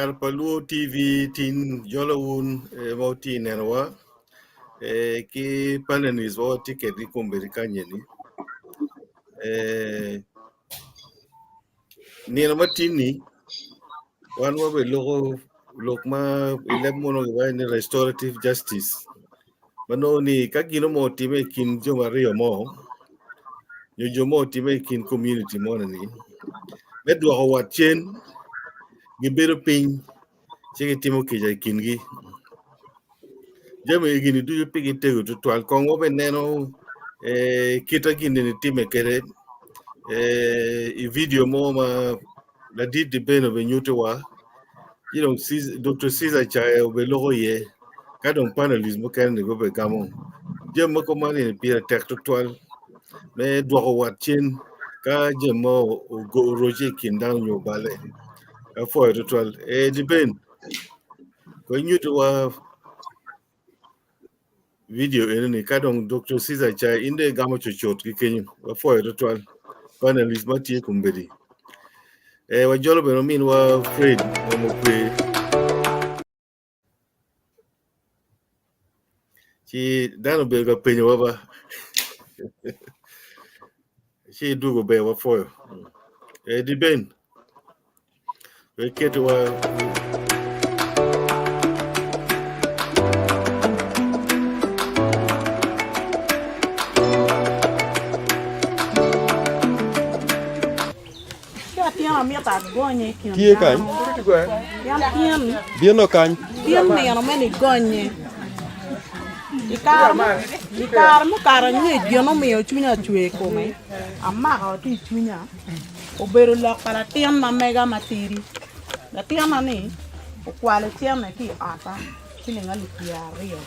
Kare pa Luo TV tin jolo wun ma wutye i nenowa ki panelist ma watye kwedgi kombeddi kany-ni. Nino ma tin-ni wan wabiloko lok ma i leb munu kiwaco ni restorative justice ma nongo ni ka gin mo otimme i kin jo aryo mo nyo jo mo otimme i kin komuniti moni-ni me dwoko wat cen gibedo piny ci gitimo kica i kingi. Jami egi-ni ducu pigi tego tutwal kong wabineno kit ma gin eni timme kwede i vidio mo ma ladit Dibeno obinyutiwa ci dong Dr. Ceasar Caye obiloko iye ka dong panelist mukene-ni gubigamo jami ma kuman eni pire tek tutwal me dwoko wat cen ka jami mo oroce i kin dano nyo obale. Apwoyo tutwal. Ee Diben, kong inyutiwa vidio eni-ni ka dong Dr. Ceasar Caye in dong igamo cucut ki kenyo. Wapwoyo tutwal panelist ma tye kombeddi. Ee wajolo bene ominwa Fred Omokwe ci dano obedo ka penyowa ba ci idwogo ber wapwoyo. Ee Diben, wek iketiwa Tye kany? Bino kany? I kare mukato angec gin omiyo cwinya ocwer i kome, amako tye i cwinya, obedo lok pa latin ma mega matidi. Latinna-ni okwalo cente ki i otta ciling alip pyeraryo.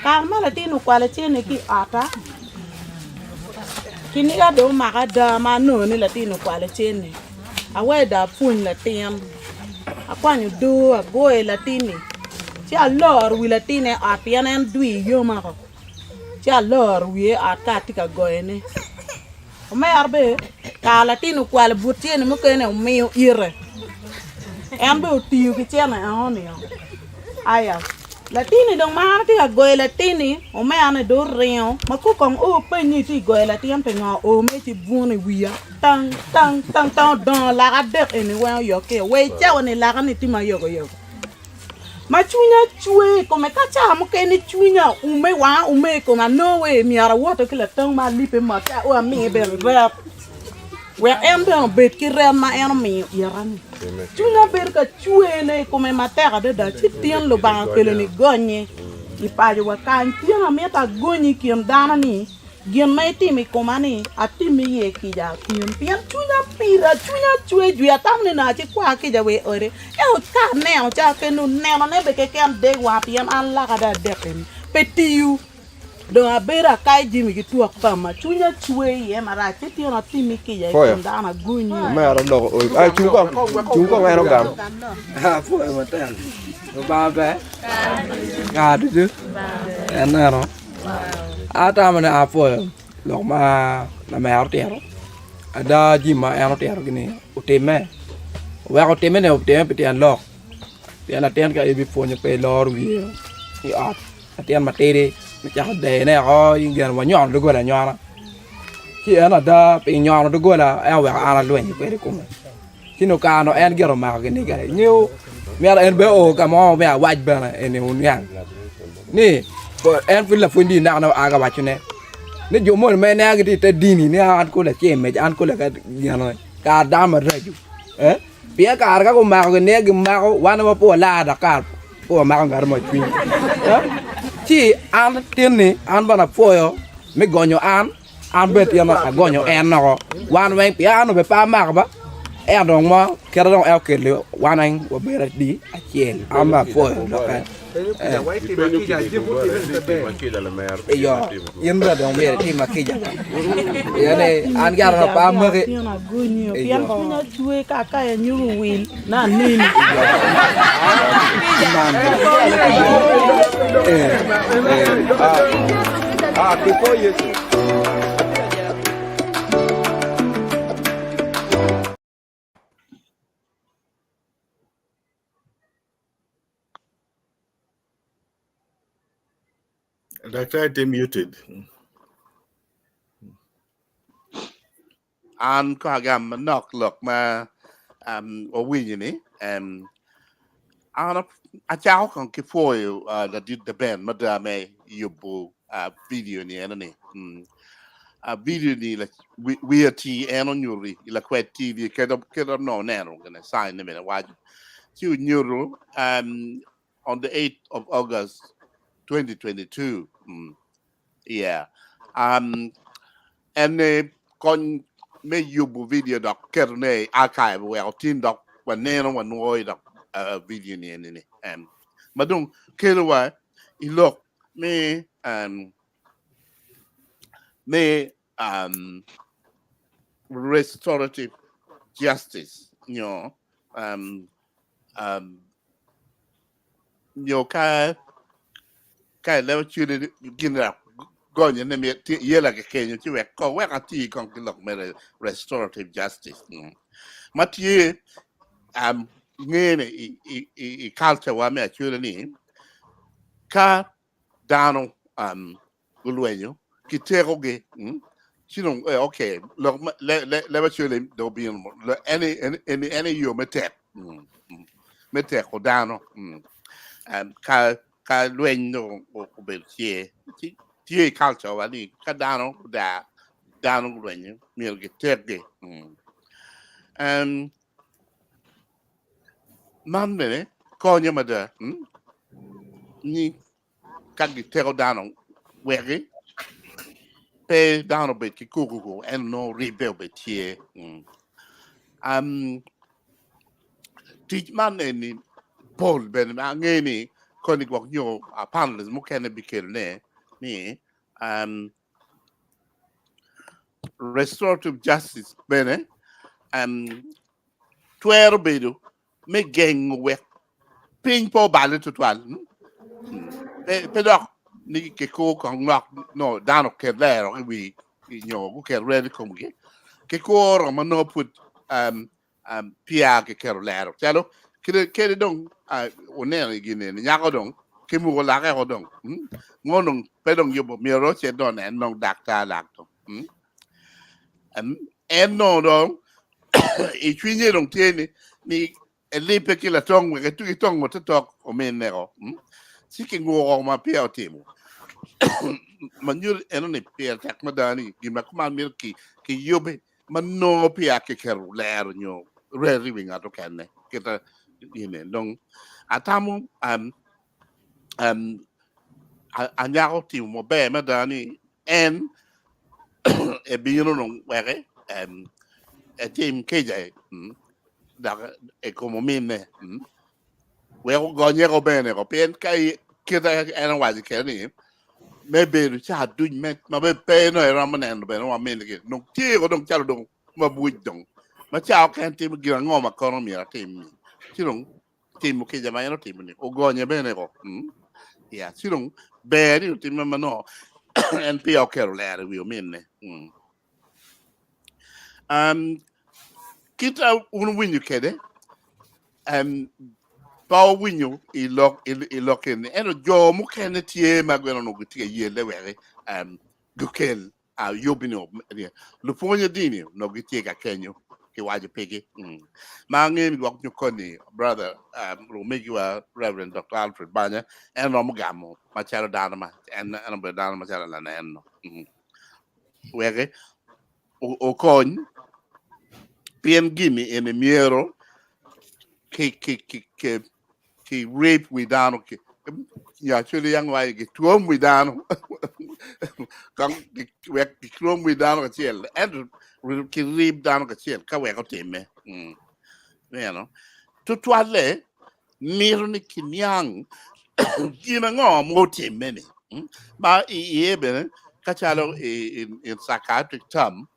Kare ma latin-ni okwalo cente ki i otta, kiniga dong omaka ada ma anongo ni latin-ni okwalo cente. Aweyo dong apwony latin, akwanyo odoo agoyo latin-ni ci aloro wi latin-ni i ot pien en dwir yoma ko ci aloro wiye i ot ka atye ka goyone. Omera bene kare latin okwalo but cente mukene omiyo ite en bene otiyo ki cente enoni aya latinni dong ma an atye ka goyo latinni omera-ni dong oringo ma kong kong o penye ni itye ka goyo latin pingo o mere ci bwuno i wiya tang tang tang tang odongo laka adek eni weng oyokke wa i cawa-ni laka-ni tye ma yogoyogo. Ma cwinya cwer i kome ka ca mukene cwinya oume wanga oume i kome anongo wai myero awote ki latong ma alipe mot ci ao amiye bene ret wek en bene obed ki ret ma en omiyo ita-ni. Cwinya bedo ka cwerne i kome matek adada ci tin Lubanga okelo ni gonye i paco wa kany tin amito agonyi i kin dano ni Gin ma itimo i koma-ni, atimmi iye kica tin, pien cwinya pida, cwinya cwer jwi, atamo ni nongo acikwar kica wa i ode. Ento ka aneno ca keno, nenone bene keken deg wanga, pien an laka dong adek eni pe tiyo. Dong abedo akayo jami ki twok pama, cwinya cwer iye marac, ci tin atimmi kica i kin dano, agonyi. Omera oloko oi. Ai cung kong, cung kong en ogam. Apwoyo matek. Lubanga ber kare ducu. En neno. Atamo ni apwoyo lok ma lamera otito ada jami ma en otito-ni otimme oweko otimme-ni otimme pi tyen lok pien latin ka ibipwonyo pe iloro wiye i ot latin matidi me cako deyone woko in wanyono doggola anyona ci en ada pi nyono doggola en oweko an alwenyo kwede i kome. Ci nongo kare nongo en gire omako kiniga ingeyo myero en bene oo ka mo me awac bene eni wuniang ni en pud lapwony dini naka nongo aa ka wacone ni jo moni ma ineno gitye ite dini ni an kong lacen mec an kong gin kare dano maraco pien kare ka gumako kiniga gimako wan aye pe walar dok kare pe wamako ngat mo i cwiny ci an tin-ni an bene apwoyo me gonyo an. An bene tyen agonyo en oko wan weng pien an onongo pe amako ba ento dong mo kite dong en okelo wan weng wabedo adi acel an bene apwoyo lokke iyo in bene dong myero itimma kica pien ni an gire dong pe amaki iyo. Daktar tye muted. An ko agam manok lok ma um, wawinyo ni um, an acako kong ki pwoyo uh, ladit Deben mada me yubo uh, video ni eno ni. Mm. Uh, video ni la, wi, wiye ti en onyuto i Lakwed TV kedo kedo no neno gine sign ni bene waco. Ci onyuto um, on the 8th of August 2022. Mm. Yeah. Um, en ni kony me yubo video dok ketone i archive weko tin dok waneno wanwoyo dok uh, video ni eni ni. Um, ma dong kelowa i lok me um, me um, restorative justice nyo um, um, nyo ka ka ilebo cwinyi gin dok gonye ni myero yela kikenyo ci wek ko wek ati kong ki lok me restorative justice mm. ma tye um, ngene i, i, i, i culture wa me acwele ni ka dano um, gulwenyo kitekogi mm? ci dong eh, okay lok ma- le le leb acwele dong obino le- eni eni eni eni yo me tek mm, mm, me teko dano mm. Um, ka ka lweny dong o- obedo tye ci tye i culture wa ni ka dano oda dano gulwenyo myero gitekgi mm. um, man bene konyo mada mm? ni ka giteko dano weki pe dano obed ki kukuku en nongo ribbe obed tye. Mm. Um, tic man eni pol bene ange ni koni gwok nyo a panelist mukene bikelone ni um, restorative justice bene um, twero bedo me gengo wek piny pe obale tutwal. Pe, pe dok ni kikwo kong nok no dano oket lero i wi nyo guket red i komgi. Kikwo romo nongo pud um, um, peya kiketo lero. Calo kede, kede dong uh, wuneno i gin eni nyako dong kimuko lake ko dong. Mm? Ngo dong pe dong yubo myero ocit dong en dong daktar lak dong. Mm? Um, en no dong i cwinye dong tye ni ni elibbe ki latong wek etugi tongo te tok ominne ko mm? ci kinguko ma peya otimo ma nyuto eno ni pire tek mada ni gin ma kuman myero ki kiyubi ma nongo peya kiketo lero nyo ret i wi ngat okene kita gine dong atamo um, um, anyako otimo maber mada ni en ebino dong weke um, etim kica mm, dok i kom ominne mm, wek ogonye ko bene ko pien ka kite en owaco kede ni me bedo ca duc me ma be pe no eromo neno bene wa mingi dong tye ko dong calo dong mabuc dong ma ca okene timo gin ango ma kono myero atim-mi ci dong timo kica ma en otimo ni ogonye bene ko mm? ya ci dong ber ni otime ma nongo en peya oketo lero i wi ominne mm. um, kit a wun wuwinyo kede um, pe owinyo i lok i lok eni ento jo mukene tye ma gin onongo gitye ka yelle wek um, gukel Ayub ni lupwonye dini onongo gitye ka kenyo kiwaco pigi. Ma angeyo ni gwok nyo koni brother omegiwa Reverend Dr. Alfred Banya en romo gamo macalo dano ma en en obedo dano macalo lanen no. Wek okony pien gini eni myero ki ki ki ki ki rape wi dano ki nyo actually yang waco gitwom wi dano kong wek gitwom wi dano kacel ento kirib dano kacel ka wek otimme mm. Neno tutwalle mito ni kiniang gin ango ma otimme ni mm? Ma i iye bene ka calo in, in psychiatric term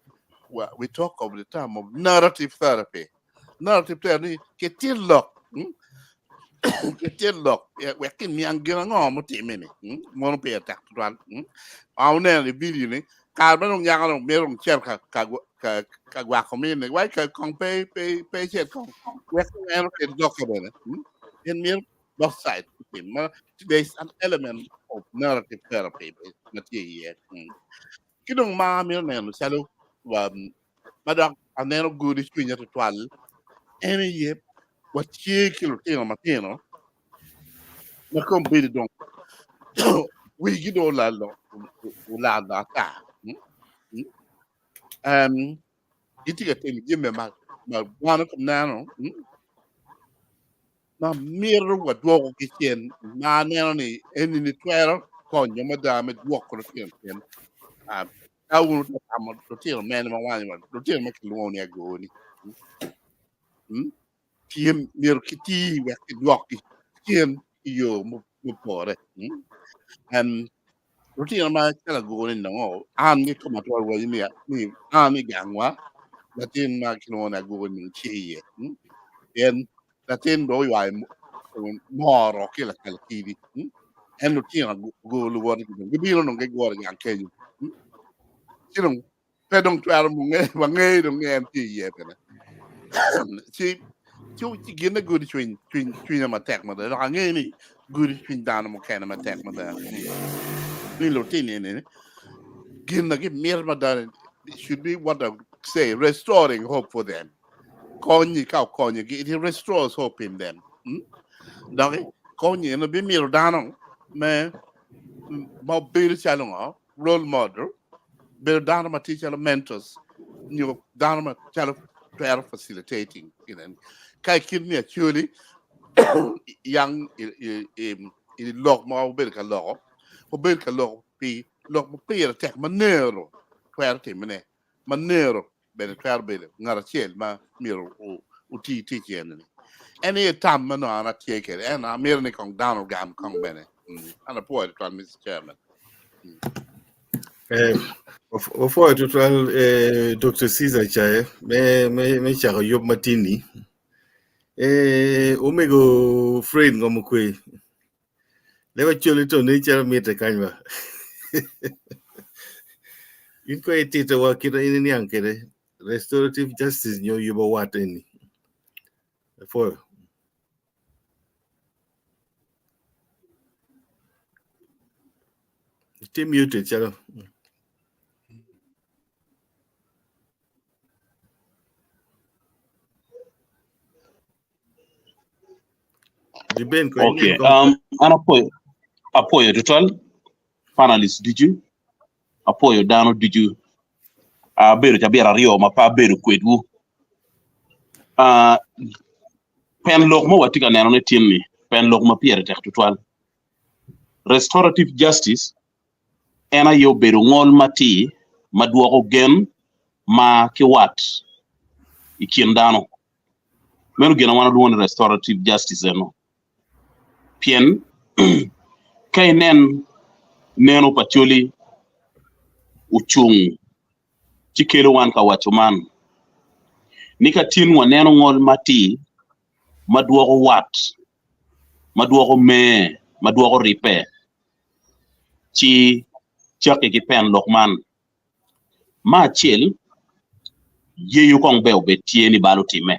we talk of the term of narrative therapy. Narrative therapy ni kitit lok mm? Kitit lok wek kiniang gin ango mutimme-ni mm? Mono pire tek tutwal mm? A wuneno i vidio ni kare ma dong nyako dong mito dong cito ka ka ka ka gwako minne wai ka kong pe pe pe icit kong wek en otit lokke bene mm? En myero both sides otim ma there is an element of of narrative therapy ma tye iye. Ki dong ma amito neno calo ma dok aneno gudo cwinya tutwal en aye watye ki lutino matino ma kombeddi dong wigi dong olal olal ata. Gitye ka timo jami ma dano kom neno ma mito wadwokogi cen ma aneno ni eni-ni twero konyo mada me dwoko lutino cen. Ka wun wutye ka tamo lutino mene ma wanyo lutino ma kilwongo ni agoni tye myero kiti wek kidwokgi cen i yo mupore. Lutino ma calo agoni nongo an kikoma atwero waco ni an i gangwa latin ma kilwongo ni agoni nongo tye iye pien latin dong oywayo moro ki lakalakidi en lutino ago luwote gibino dong gigure i gang kenyo ci dong pe dong twero wangeyo dong ni en tye iye bene ci ci gin me gudo cwiny cwiny cwinya matek mada dok angeyo ni gudo cwiny dano mukene matek mada ni lutini eni gin na gimito mada should be what I say restoring hope for them konyi ka okonyogi it restores hope in them dok konyi en bimito dano me ma obedo calo ngo role model bedo dano ma tye calo mentors nyo dano ma calo twero facilitating ginen ka i kit ni actually yang i lok ma wabedo ka loko wabedo ka loko pi lok ma pire tek ma nero twero timone ma nero bene twero bedo ngat acel ma myero oti tic eni-ni. En aye tam ma nongo an atye kwede, ento amito ni kong dano ogam kong bene. An apwoyo tutwal Mister Chairman. Eh, wapwoyo tutwal eh, Dr. Caesar Caye me, me, me cako yub matini. Eh, omego Fred Ngomokwe. Leba coli to ni calo mitte kany ba. In ko itito wa kit in iniang kede restorative justice nyo yubo wat eni. Apwoyo. Itye muted calo. Okay, an apwoyo apwoyo tutwal panalist ducu, apwoyo dano ducu. Abedo cabit aryo ma pe abedo kwedwu. Pen lok ma watye ka nenone tin-ni pen lok ma pire tek tutwal. Restorative justice en aye obedo ngol matir ma dwoko gen mar ki wat i kin dano. Meno gin ma wan walwongo ni restorative justice eno. Pien ka inen neno pa Acholi ocung ci kelo wan ka waco man ni ka tin waneno ngol matir ma dwoko wat, ma dwoko mer, ma dwoko ribbe ci cakki ki pen lok man. Me acel, yeyo kong ber obed tye ni bal otimme.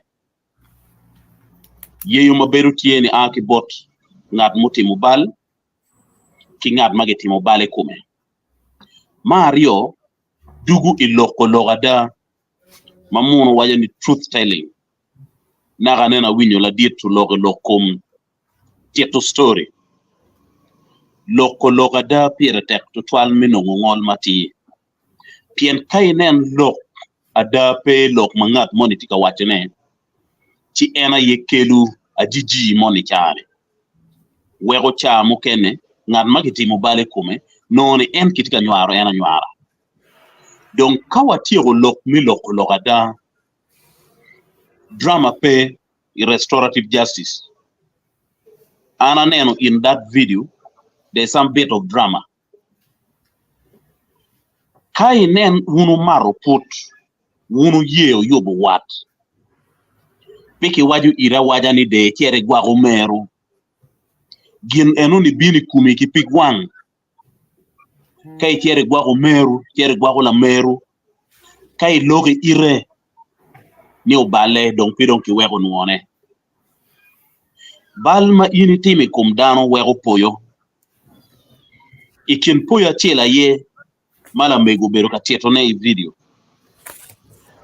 Yeyo ma bedo tye ni a ki bot ngat mutimo bal ki ngat ma gitimo bal i kome. Me aryo, dugo i loko lok ada ma muno waco ni truth telling. Naka aneno awinyo ladit oloko i lok kom tito story. Loko lok ada pire tek tutwal me nongo ngol matir. Pien ka inen lok ada pe lok ma ngat moni tye ka wacone, ci en aye kelo ajiji moni caa-ni. Weko caa mukene ngat ma kitimo bal i kome nongo ni en kitye ka nywaro en anywara. Dong ka watyeko lok me loko lok ada, drama pe i restorative justice. An aneno in that video there's some bit of drama. Ka inen wun wumato put, wun wuye wuyubo wat, pe kiwaco iri awaca ni de icit igwak omeru. Gin enoni bino i komi ki pig wang. Ka icito igwako omeru, icito igwako lameru, ka iloko i ite ni oballe dong pe dong kiweko nwone. Bal ma in itimo i kom dano weko poyo. I kin poyo acel aye ma lamego obedo ka titone i vidio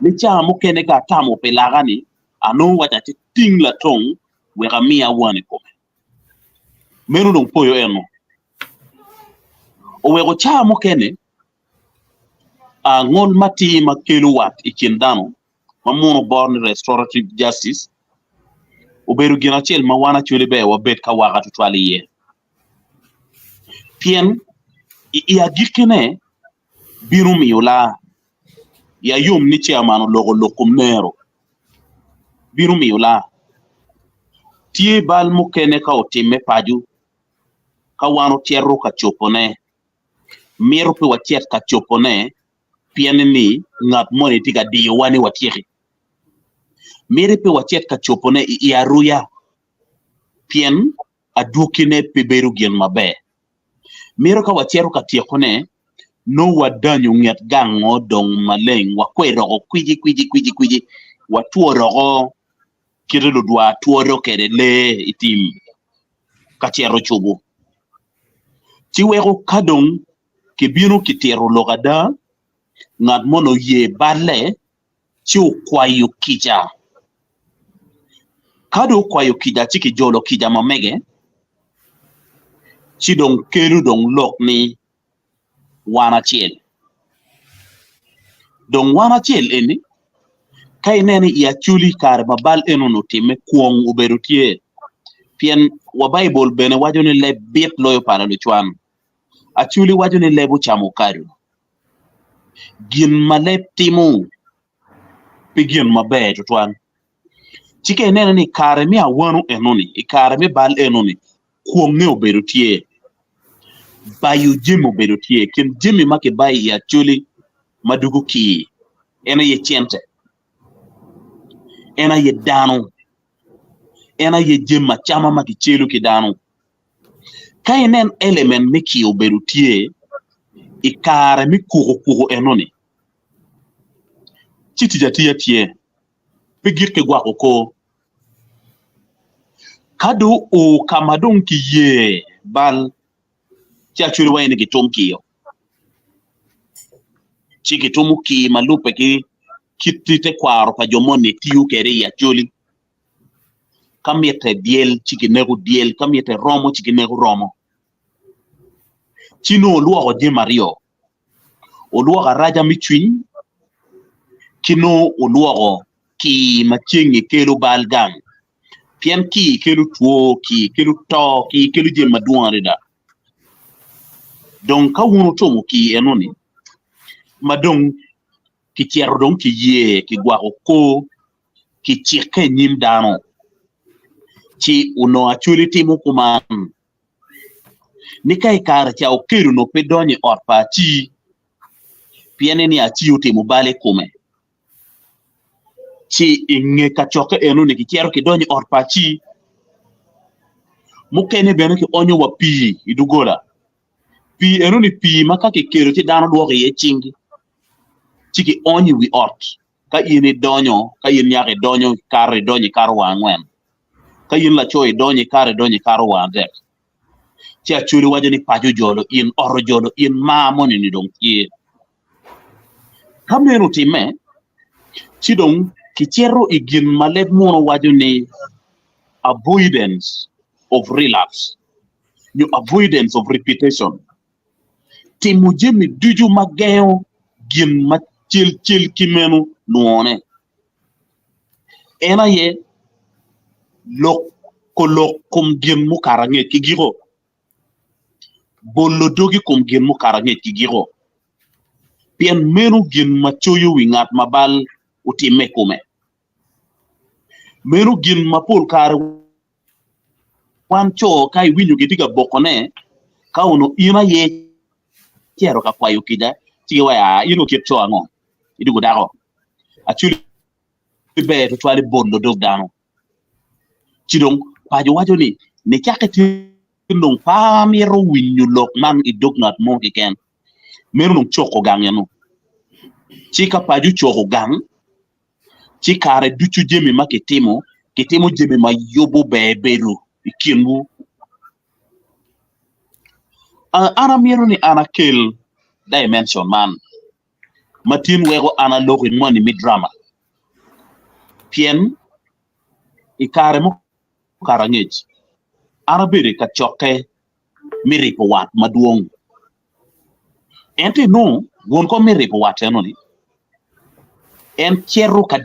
ni caa mukene ka atamo pi laka-ni, anongo waco ati ting latong wek amiya wan i kome. Meno dong poyo eno. Oweko caa mukene ngol matir ma kelo wat i kin dano ma muno boro ni restorative justice obedo gin acel ma wan actually ber wabed ka waka tutwal iye. Pien i agikkine bino miyo laa ya yom ni chairman oloko lok kom nero bino miyo laa. Tye bal mukene ka otimme paco ka wan ocito ka cobone mito pe wacit ka cobone pien ni ngat moni tye ka diyowa ni watyeki. Miti pe wacit ka cobone i aruya pien adwogine pe bedo gin maber. Mito ka wacito ka tyekone, nongo wadanyo nget gang-ngo dong maleng, wakwero kwiji kwiji kwiji kwiji, watworo kite ludwar tworo kwede lee i tim ka cito cobo. Ci weko ka dong kibino kitito lok ada, ngat moni oye balle ci okwayo kica. Ka dong okwayo kica ci kijolo kica ma mege, ci dong kelo dong lok ni wan acel. Dong wan acel eni, ka ineno i Acholi i kare ma bal eno-ni otimme, kwong obedo tye. Pien wa Baibul bene waco ni leb bit loyo pala lucwan. Acholi waco ni leb ocamo kado. Gin ma leb timo pe gin maber tutwal. Ci ka ineno ni i kare me awano enoni, i kare me bal enoni, kwonge obedo tye, bayo jami obedo tye. Kin jami ma kibayo i Acholi ma dugo kir en aye cente, en aye dano, en aye jami acama ma kicelo ki dano. Ka inen element me kiyo obedo tye i kare me kuko kuko enoni, ci tic atiya tye, pe gik ki gwako kor. Ka dong oo ka ma dong kiye bal, ci acwali waco ni gitum kiyo. Ci gitumo kir ma lubbe ki kit tekwaro pa jo moni tiyo kwede i Acholi. Ka mitte dyel ci kineko dyel, ka mitte romo ci kineko romo. Ci nongo olwoko jami aryo, olwoko araca me cwiny ki nongo olwoko kir ma ceng-ngi kelo bal gang pien kir kelo two, kir kelo to, kir kelo jami madwong adada. Dong ka wun wutumo kir enoni ma dong kicito dong kiye kigwako kor kicikke i nyim dano, ci onongo Acholi timo kuman ni ka i kare ca Okello onongo pe donyo i ot pa Aci pien ni Aci otimo bal i kome, ci i nge kacokke enoni kicito kidonyo i ot pa Aci, mukene bene kionyo wa pii i doggola. Pii enoni pii ma ka kikelo ci dano lwoko iye cinggi ci kionyo i wi ot. Ka in idonyo, ka in nyako idonyo ikato idonyo ikato wa angwen. Ka in laco idonyo ikato idonyo ikato wa adek. Ci Acholi waco ni paco ojolo in, ot ojolo in, mar moni ni dong tye. Ka meno otimme, ci dong kicito i gin ma leb muno waco ni avoidance of relapse nyo avoidance of repetition. Timo jami ducu ma gengo gin ma cal cal ki meno nwone en aye loko lok kom gin mukato angec ki giko, bolo dog i kom gin mukato angec ki giko, pien meno gin ma coyo wi ngat ma bal otimme i kome. Meno gin ma pol kare Wan co ka iwinyo gitye ka bokone, ka onongo in aye icito ka kwayo kica, ci giwaco aa in okit co ango? Idwogo dako. Actually ber tutwal ibolo dog dano. Ci dong paco waco ni nicakke tin dong pe amito winyo lok man i dog ngat mo keken. Meno dong coko gang eno. Ci ka paco ocoko gang, ci kare ducu jami ma kitimo, kitimo jami ma yubo ber bedo i kinwu. An amito ni an akel dimension man ma tin weko an aloko i moni me drama pien i kare mukato angec an abedo i kacokke me ripo wat madwong ento inongo won kom me ripo wat eno-ni en cito ka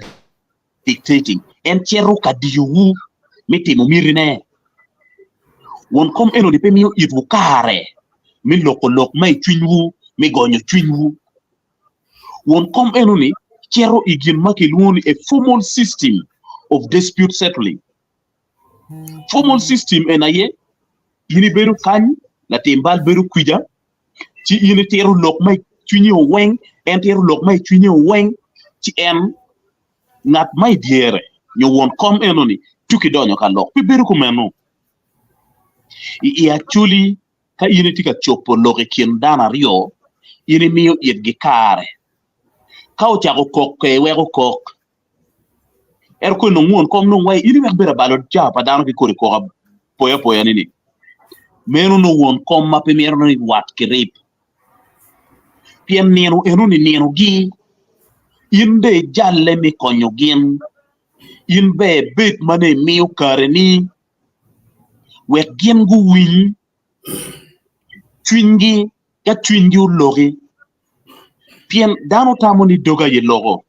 dictating, en cito ka diyowu me timo mitine. Won kom enoni pe miyo itwu kare me loko lok ma i cwinywu, me gonyo cwinywu. Won kom enoni cito i gin ma kilwongo ni a formal system of dispute settling. Formal system en aye, in ibedo kany, latim bal bedo kwica, ci in itito lok ma i cwinyi oweng, en tito lok ma i cwinye oweng, ci en ngat ma i dyere nyo won kom eno-ni tuki donyo ka lok. Pe bedo kumeno. I i Acholi, ka in itye ka cobo lok i kin dano aryo, in imiyo itgi kare. Ka ocako kok, iweko kok. Ento koni dong won kom dong wai in iwek bedo abalo cawa pa dano ki kodi koko apoya apoya ni ni. Meno nongo won kom ma pe mito ni wat ki rib. Pien nino eno ni nino gi in be ijalle me konyo gin. In be ibed ma nongo imiyo kare ni wek gin guwiny cwinygi ka cwinygi oloki. Pien dano tamo ni doge aye loko.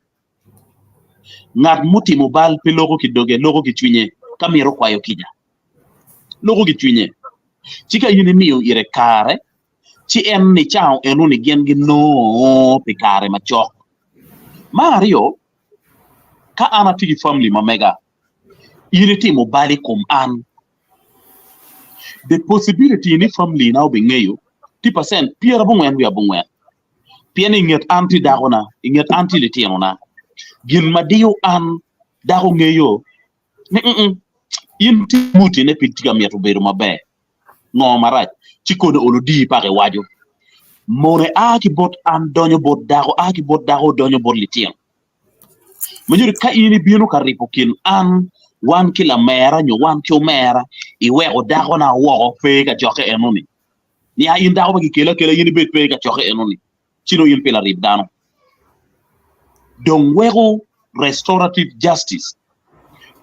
Ngat mutimo bal pe loko ki doge, loko ki cwinye ka mito kwayo kica. Loko ki cwinye. Ci ka in imiyo ire kare, ci en nicango enoni gin ginongo pi kare macok. Mar aryo, ka an atye ki famili ma mega, in itimo bal i kom an, the possibility ni famili na obingeyo tye pacent pyerabongwen wiye abongwen. Pien i nget an tye dakona, i nget an tye litinona. Gin ma diyo an, dako ngeyo ni mm, in tye mutine pe tye ka mito bedo maber. Ngo marac? Ci koni olo dii paka iwaco. Mone a ki bot an donyo bot dako, a ki bot dako donyo bot litino. Ma nyuto ka in ibino ka ripo kin an wan ki lamera nyo wan ki omera, iweko dakona woko pe ka cokke enoni. Nia in dako ma kikelo akela in ibed pe i kacokke enoni, ci nongo in pe larib dano. Dong weko restorative justice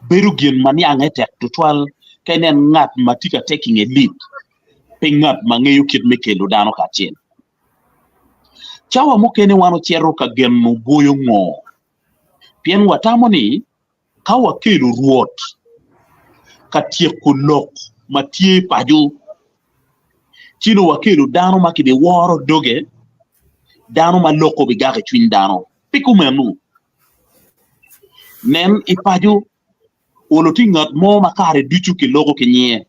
bedo gin ma niange tek tutwal ka inen ngat ma tye ka taking a lead pe ngat ma ngeyo kit me kelo dano kacel. Cawa mukene wan ocito ka geno bwoyo ngo pien watamo ni Ka wakelo Rwot ka tyeko lok ma tye paco, ci nongo wakelo dano ma kibiworo doge, dano ma loko bigako i cwiny dano. Pi kumeno, nen i paco olo tye ngat mo ma kare ducu kiloko ki nyinge.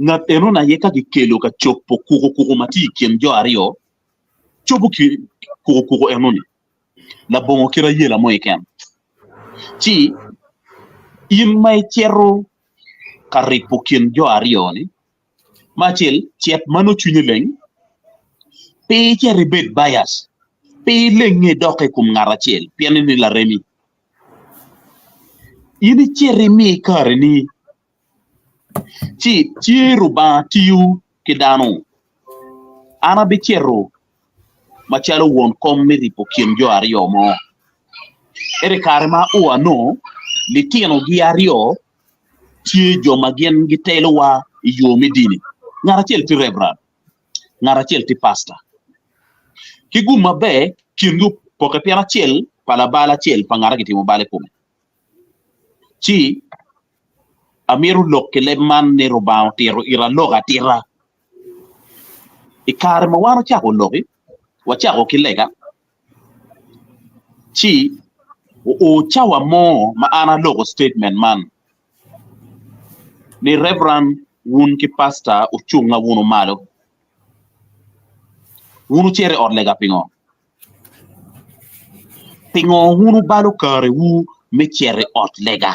Ngat enoni aye ka kikelo ka cobo kukukuku ma tye i kin jo aryo, cobo kukukuku enoni. labongo kit ayela mo keken. Ci in ma icito ka ribo kin jo aryo-ni, me acel cet ma nongo cwinyi leng, pe icit ibed bias, pe ilenge idok i kom ngat acel pien ni laremi. In icit imi kareni, ci tye Rubanga tiyo ki dano. An abicito macalo won kom me ribo kin jo aryo mo. Ento i kare ma ao anongo, litinogi aryo tye jo ma gin gitelowa i yo me dini. Ngat acel tye reverend, ngat acel tye pastor. Ki gum maber, kingi opokke pien acel pa labal acel pa ngat ma kitimo bal i kome. Ci amito lok ki leb man ni Rubanga otito ira lok atita. I kare ma wan ocako loki, wacako ki lega, ci oo cawa mo ma an aloko statement man ni Reverend wun ki pastor wucunga wunu malo, wun wucito i ot lega pingo? Pingo wun wubalo karewu me cito i ot lega?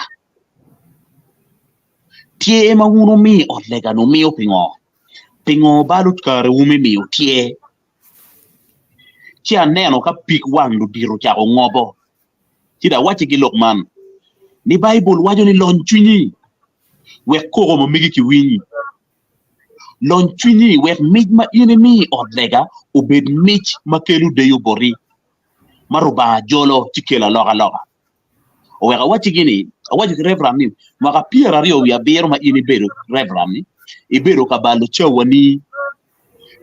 Tyer ma wun wumiyo i ot lega-ni wumiyo pingo? Pingo wubalo karewu me miyo tyer? Ci aneno ka pig wang ludito ocako ngobo, ci dong awaccigi lok man, ni Baibul waco ni, 'Lony cwinyi, wek koko ma megi kiwiny. Lony cwinyi wek mic ma in imiyo i ot lega obed mic ma kelo deyo boti, ma Rubanga jolo ci kelo alokaloka. Oweko awaccigi ni, awaco ki Reverend ni, mwaka 27 ma in ibedo Reverend ni, ibedo ka balo cawani.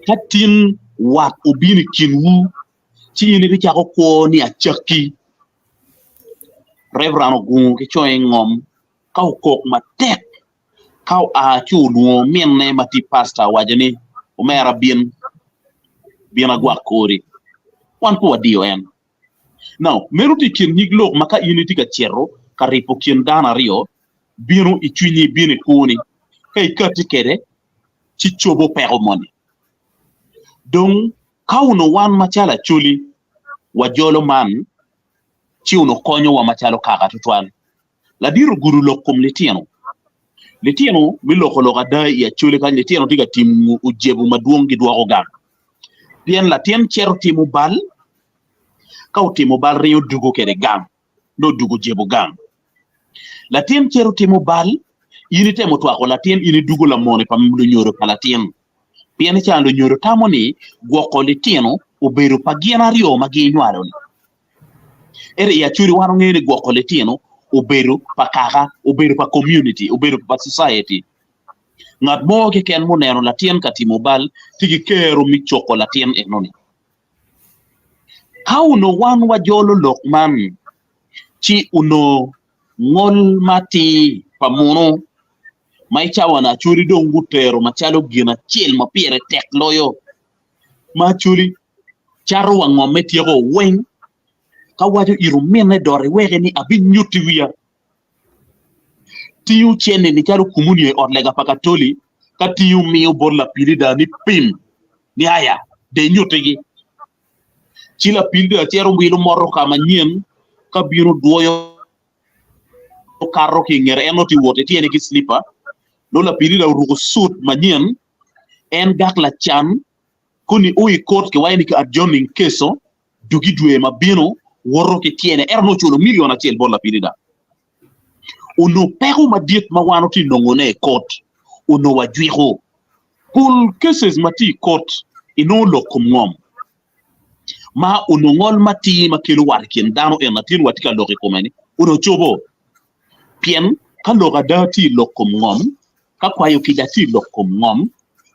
Ka tin wat obino i kinwu, ci in ibicako kwo ni acakki. Reverend ogungo ki conge i ngom ka okok matek ka oa ci olwongo minne ma tye pastor owaco ni, Omera bin, bin agwak kori. Wan pe wadiyo en. Now, meno tye i kin nyig lok ma ka in itye ka cito ka ripo kin dano aryo, bino i cwinyi, bino i kwoni. Ka ikatti kwede, ci cobo peko moni. Dong, ka onongo wan macalo Acholi wajolo man, ci onongo konyowa macalo kaka tutwal. Ladit ogudo lok kom litino. Litino me loko lok ada i Acholi kany, litino tye ka timo ojebo madwong gidwoko gang. Pien latin cito timo bal, ka otimo bal ringo dugo kwede gang, nongo dugo jebo gang. Latin cito timo bal, in itemo twako latin, in idugo lamone pa lunyodo pa latin. Pien i ca lunyodo tamo ni gwoko litino obedo pa gin aryo ma ginywalo-ni. Ento i Acholi wan wangeyo ni gwoko litino obedo pa kaka, obedo pa community, obedo pa society. Ngat mo keken muneno latin ka timo bal tye ki kero me coko latin enoni. Ka onongo wan wajolo lok man, ci onongo ngol matir pa munu ma i cawa-ni Acholi dong gutero macalo gin acel ma pire tek loyo ma Acholi cato wa ngom me tyeko weng ka waco it ominne dot iweke ni abinyutti wiya. Tingo cente-ni calo kumunio i ot lega pa Katoli ka tingo miyo bot lapilida ni pim ni aya de inyutigi. Ci lapilida cito wilo motoka manyen ka bino dwoyo kato ki i ngete en nongo tye wot ityene ki cilipa nongo lapilida oruko suit manyen en gak lacan koni o i kot kiwaco ni ki adjourning keco dugi dwe ma bino woto ki tyene ento nongo oculo milion acel bot lapilida. Onongo peko madit ma wan watye nongone i kot onongo wajwiko. Pol cases ma tye i kot inongo lok kom ngom ma onongo ngol matir ma kelo wat i kin dano eno latin watye ka lok i kome ni onongo cobo. Pien ka lok ada tye i lok kom ngom, ka kwayo kica tye i lok kom ngom,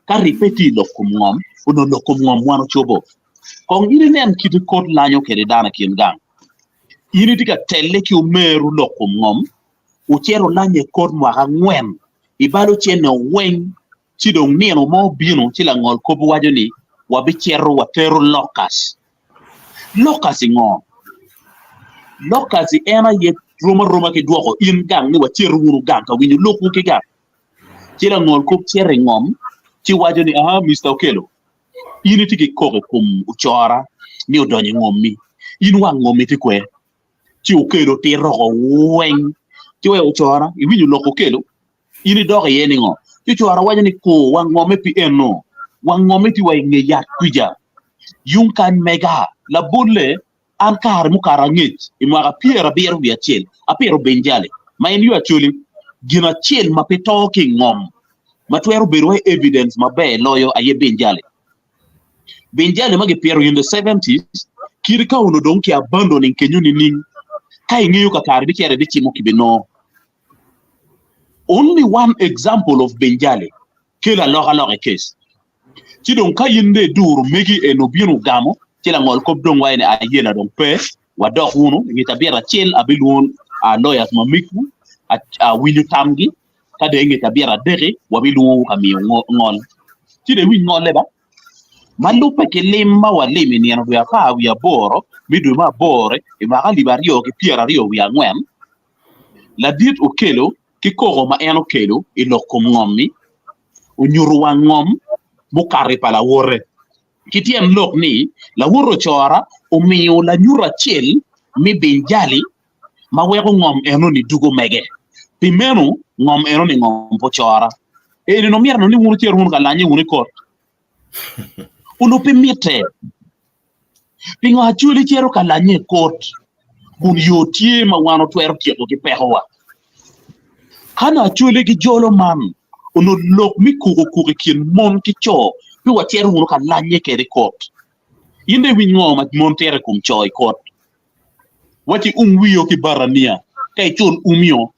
ka ribbe tye i lok kom ngom, onongo lok kom ngom wan ocobo. Kong in inen kit kot lanyo kwede dano i kin gang. In itye ka telle ki omeru lok kom ngom, wucito wulanye i kot mwaka angwen, ibalo cente weng, ci dong nino mo obino ci langol kop waco ni wabicito watero lokas. Lokas i ngo? Lokas en aye rom aroma ki dwoko in gang ni waceto wunu gang ka winyo lokwu ki gang. Ci langol kop cito i ngom ci waco ni aha Mister Okello in itye ki koko i kom ocora ni odonyo i ngommi in wang ngommi tye kwe ci Okello tito oko weng ci weko ocora iwinyo lok Okello In idok iye ningo? Ci cwara waco ni, Kur, wangomme pi eno. Wangomme tye wa i nge yat kwica, yung kany mega. Labolle, an kare mukato angec, i mwaka 71, apito benjali, ma en yo Acholi, gin acel ma pe to ki i ngom ma twero bedo wa i evidence maber loyo aye benjali. Benjali ma gipito in the seventies, kite ka onongo dong ki abandoning kenyo nining? Ka ingeyo kakare ibicito ibicimo kibinongo. Only one example of Benjali kelo alokaloka i case. Ci dong ka in dong iduro megi eni obino ogamo ci langol kop dong waco ni ayela dong pe wadok wunu i nge cabit acel abilwongo lawyers ma megwu awinyo tamgi ka dong i nge cabit adeki wabilwongowu ka miyo ngol. Ci dong iwiny ngolle ba ma lubbe ki lim ma walimo i nino dwe 18 me dwe me aboro i mwaka 2024. Ladit Okello ki koko ma en okelo i lok kom ngom-mi onyuto wang ngom mukato i pa lawote ki tyen lok ni lawote ocora omiyo lanyut acel me binjali ma weko ngom enoni dugo mege. Pi meno ngom enoni ngom pa ocora. Eni nongo myero ni wun wucit wunu ka lanye wunu i kot. Onongo pe mitte. Pingo Acholi cito ka lanye i kot kun yo tye ma wan watwero tyeko ki pekowa? Ka nongo Acholi gijolo man, Onongo lok me kuko kuko i kin mon ki co pe wacito wunu ka lanye kwede i kot. In dong iwiny ngo ma mon tito i kom co i kot? Waci um wiyo ki barania ka icul umio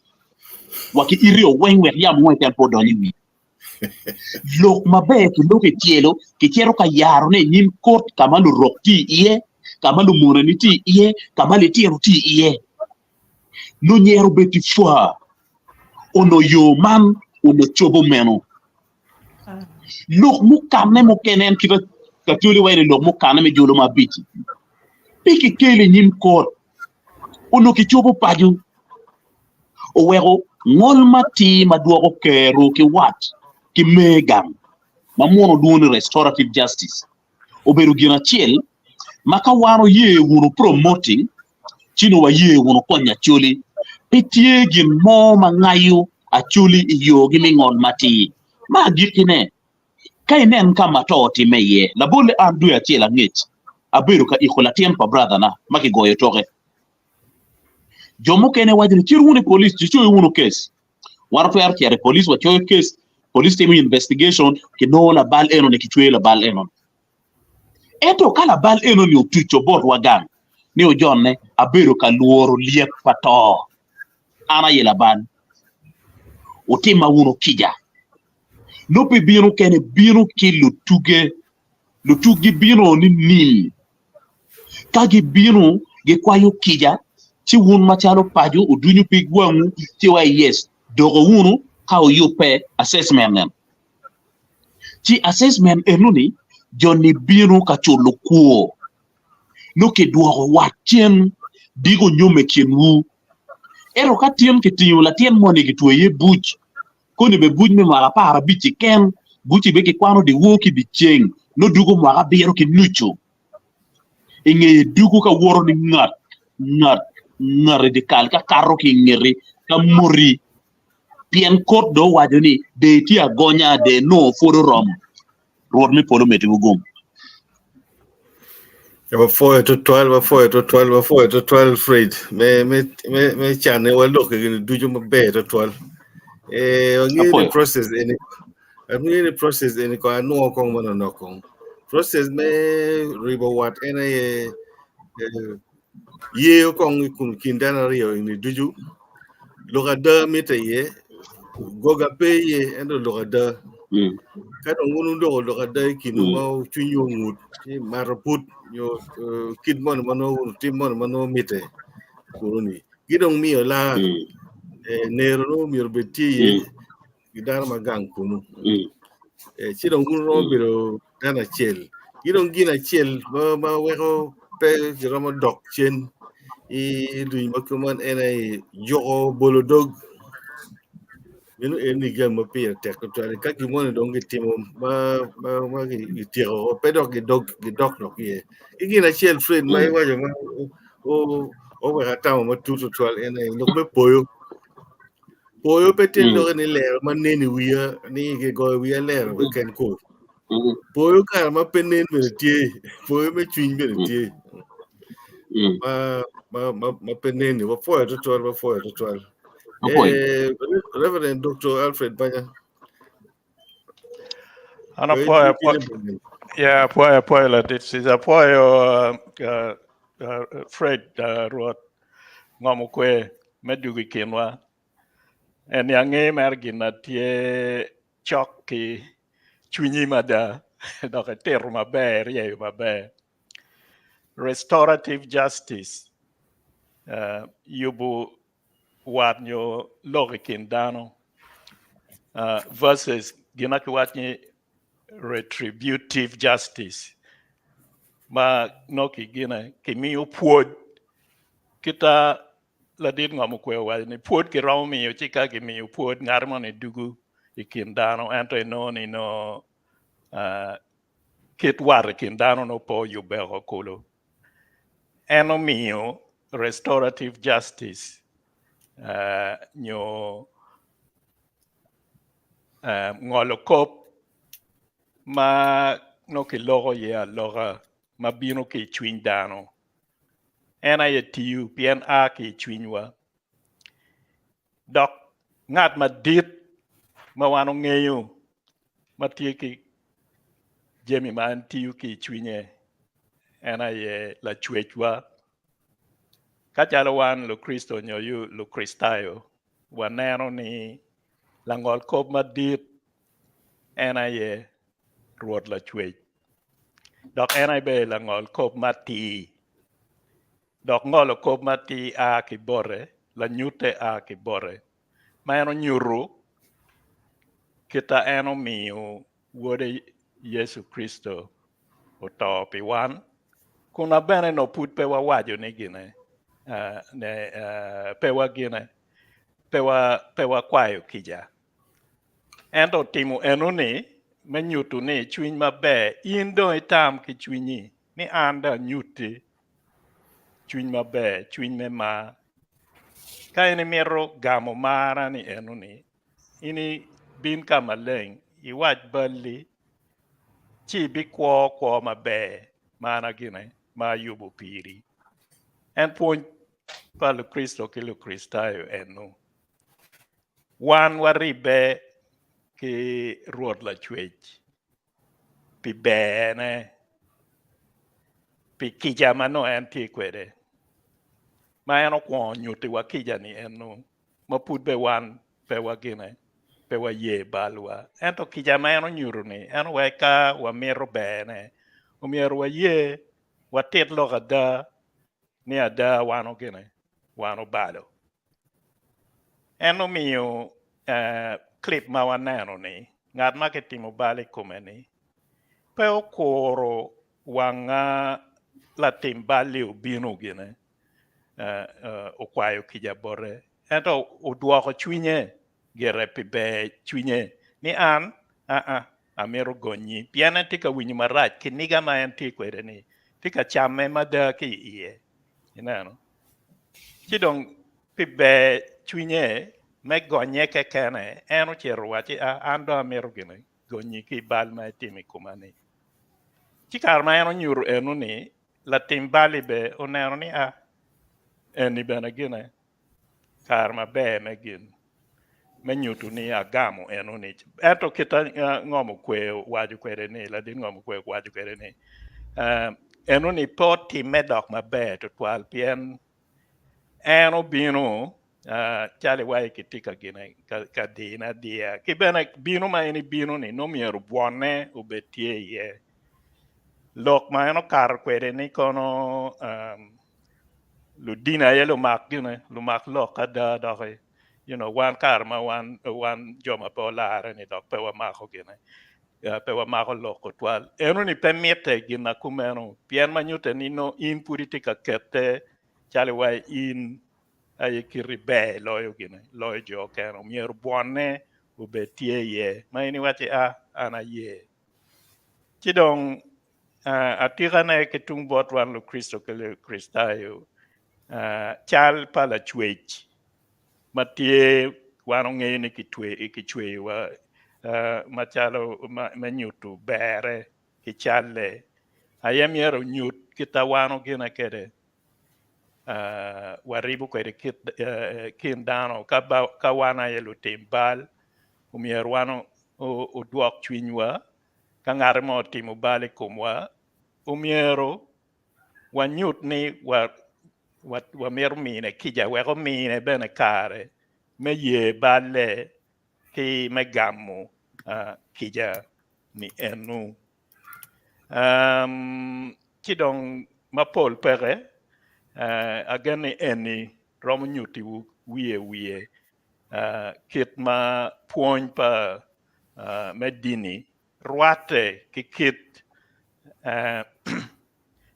wa ki itio weng wek yamo mo keken pe odony i wi. Lok maber kiloko i tyelo kicito ka yarone i nyim kot ka ma lurok tye iye, ka ma lumoneni tye iye, ka ma litino tye iye. Lunyero bed ki cwa onongo yo man onongo cobo meno. Lok mukanne mukene en kit Katoli waco ni lok mukanne me jolo ma abic-ci pe kikelo i nyim kot onongo kicobo paco oweko ngol matir ma dwoko kero ki wat ki mer gang ma muno lwongo ni restorative justice obedo gin acel ma ka wan oye wunu promoting ci nongo waye wunu konyo Acholi. Pe tye gin mo ma ngayo Acholi i yogi me ngol matir. Ma agikkine, ka inen ka ma to otimme iye, labolle an dwe acel angec abedo ka iko latin pa brathana ma kigoyo toke. Jo mukene waco ni cit wunu i police jicoyo wunu case. Wan watwero cito i police wacoyo case, police timo investigation kinongo labal enoni kicweyo labal enoni. Ento ka labal enoni otuco botwa gang ni ojonne, abedo ka lworo lyet pa to. An aye labal. Wutimma wunu kica. Nongo pe bino kene, bino ki lutuge. Lutuggi bino ni nim. Ka gibino gikwayo kica, ci wun macalo paco wudunyo pig wangwu ci wuwaco yes, doko wunu ka wuyubbe assessment nen. Ci assessment enoni joni bino ka culo kwo nongo kidwoko wat cen diko nyom i kinwu. Ento ka tin kitingo latin moni kitweyo iye buc koni bene buc me mwaka aparabic keken buc-ci bene kikwano dyewor ki dyeceng nongo dwogo mwaka abiro ki nucu. I ngeye dwogo ka woto ni ngat ngat ngat i dyekal ka kato ki i ngeti ka moti pien kot dong owaco ni dong itye agonya dong inongo pwod oromo. Rwot me polo omeddiwu gum. Wapwoyo tutwal, wapwoyo tutwal, wapwoyo tutwal Fred me me me me cane wa lok gini ducu maber tutwal. Eh, wangeyo ni Apwoyo. process eni angeyo ni process eni ko anwo kong manonok kong. Process me ribo wat en aye eh, Yeyo kong i kom kin dano aryo eni ducu, lok ada mitte iye, goga pe iye, ento lok ada. Ka dong wun wuloko lok ada i kinwu ma cwinywu ongut, ci mato put nyo kit moni ma nongo wun tim moni ma nongo mitte kunu-ni, gidong miyo laa, nero nongo myero obed tye iye ki dano ma gang kunu. Ci dong wun wuromo bedo dano acel. Ki dong gin acel ma weko pe kiromo dok cen i luny ma kuman en aye juko bolo dog. Meno eni jami ma pire tek tutwal. Ka gin moni dong gitimo ma gityeko pe dok gidok dok iye. Ki gin acel Fred ma iwaco ma oweko atamo matut tutwal en aye lok me poyo. Poyo pe tye lokke ni lero ma nen i wiya ni kigoyo wiya lero keken ko. Poyo kare ma pe nen bene tye, poyo me cwiny bene tye. Ma ma ma ma pe nen ni wapwoyo tutwal wapwoyo tutwal. Eh, Reverend Dr. Alfred Banya. An apwoyo yeah, apwoyo apwoyo ladit Caesar apwoyo uh, uh, uh, Fred uh, Rwot ngomo kwe me dugo i kinwa. En niang nge mere gin na tye cok ki cwinyi mada dok itito maber iryeyo maber. Restorative justice uh, yubo wat nyo lok i kin dano uh, versus gin ma kiwaco ni retributive justice ma nongo kigine kimiyo pwod kita ladit ngom okwe owaco ni pwod kiromo miyo ci ka kimiyo pwod ngat moni dugu i kin dano ento inongo ni nongo uh, kit wat i kin dano nongo pe oyubbe oko kulu. En omiyo restorative justice uh, nyo uh, ngolo kop ma nongo kiloko iye aloka ma bino ki i cwiny dano. En aye tiyo pien a ki i cwinywa. Dok ngat madit ma wan ongeyo ma tye ki jami ma en tiyo ki i cwinye en aye Lacwecwa. Ka calo wan Lukricito nyo Lukricitayo, waneno ni langolkop madit en aye Rwot Lacwec, dok en aye bene langolkop matir. Dok ngolo kop matir a ki bote, lanyutte a ki bote, ma en onyuto kit ma en omiyo Wode Yecu Kricito oto pi wan, kun ma bene nongo pud pe wawaco ni gine, pe wagine, pe wakwayo kica. Ento otimo enoni me nyuto ni cwiny maber, in dong itam ki cwinyi ni an dong anyutti cwiny maber, cwiny me mar. Ka in imito gamo marra-ni enoni, in ibin ka maleng, iwac balli, ci ibikwo kwo maber ma an agine ma ayubo piri. En pwony pa Lukricito ki Lukricitayo eno. Wan waribbe ki Rwot Lacwec pi berne, pi kica ma nongo en tye kwede, ma en okwongo nyutiwa kica-ni eno, ma pud bene wan pe wagine, pe waye balwa. Ento kica ma en onyuto-ni, en oweko ka wamito berne, omyero waye, watit lok ada ni ada wan ogine, wan obalo. En omiyo clip ma waneno-ni, ngat ma kitimo bal i kome-ni pe okuro wang latim bal-li obino gine okwayo kica bote, ento odwoko cwinye gire pi ber cwinye ni an aa amito gonyi pien en tye ka winyo marac kiniga ma en tye kwede-ni tye ka camme mada ki i iye. Ineno? Ci dong pi ber cwinye me gonye kekene, en ocito owacci, A, an dong amito gine gonyi ki i bal ma itimo i koma-ni. Ci kare ma en onyuto eno-ni, latim bal-li bene oneno ni, A, eni bene gine kare maber me gin me nyuto ni agamo eno-ni. Ento kit ma ngom okwe owaco kwede ni, ladit ngom okwe owaco kwede ni, eno-ni pe otimme dok maber tutwal pien en obino calo iwaci kitye ka gine ka dine adiya ki bene bino ma en ibino-ni nongo myero bwonne obed tye iye. Lok ma en okato kwede ni kono ludini aye lumak gine lumak lok ada doki you know wan kare ma wan wan jo ma pe olare ni dok pe wamako gine pe wamako lok tutwal enoni pe mitte gin na kumeno pien ma nyute ni nongo in pud itye ka kette calo iwaci in aye kiti ber loyo gine loyo jo okene myero bwonne obed tye iye ma in iwaci a an aye ci dong Atikane ki tung bot wan Lukricito ki Lukricitayo, cal pa Lacwec ma tye wan ongeyo ni kicweyowa macalo me nyuto berre ki calle aye myero onyut kit ma wan ogine kwede, waribo kwede kin dano ka wan aye lutim bal myero wan odwok cwinywa Ka ngat mo otimo bal i komwa, omyero wanyut ni wamito mine kica wek omine bene kare me ye balle ki me gamo kica ni enu. Ci dong mapol peke, agen ni eni romo nyutiwu wiye wiye kit ma pwony pa me dini rwatte ki kit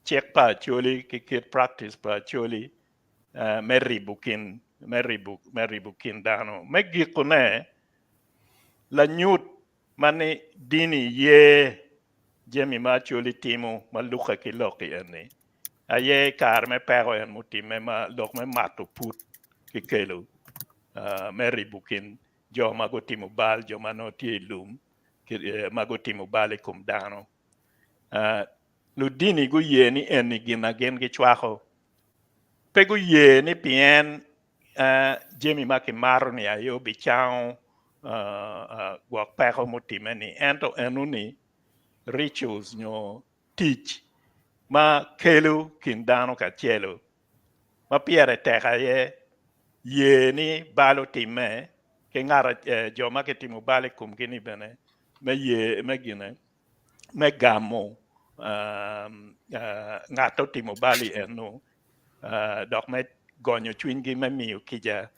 cik pa Acholi ki kit practice pa Acholi me ribo kin me ribo me ribo kin dano. Me gikone lanyut ma ni dini ye jami ma Acholi timo ma lukke ki lok eni aye i kare me peko en mutimme ma lok me mato put kikelo me ribo kin jo ma gutimo bal, jo ma nongo tye i lum ma gutimo bal i kom dano. Ludini guye ni eni gin ma gin gicwako. Pe guye ni pien jami ma kimato-ni aye obicango. Gwok peko mutimme-ni, ento enoni rituals nyo tic ma kelo kin dano kacelo. Ma pire tek aye ye ni bal otimme ki ngat jo ma kitimo bal i komgi-ni bene me ye me gine me gamo ngat otimo bal-li eno dok me gonyo cwinygi me miyo kica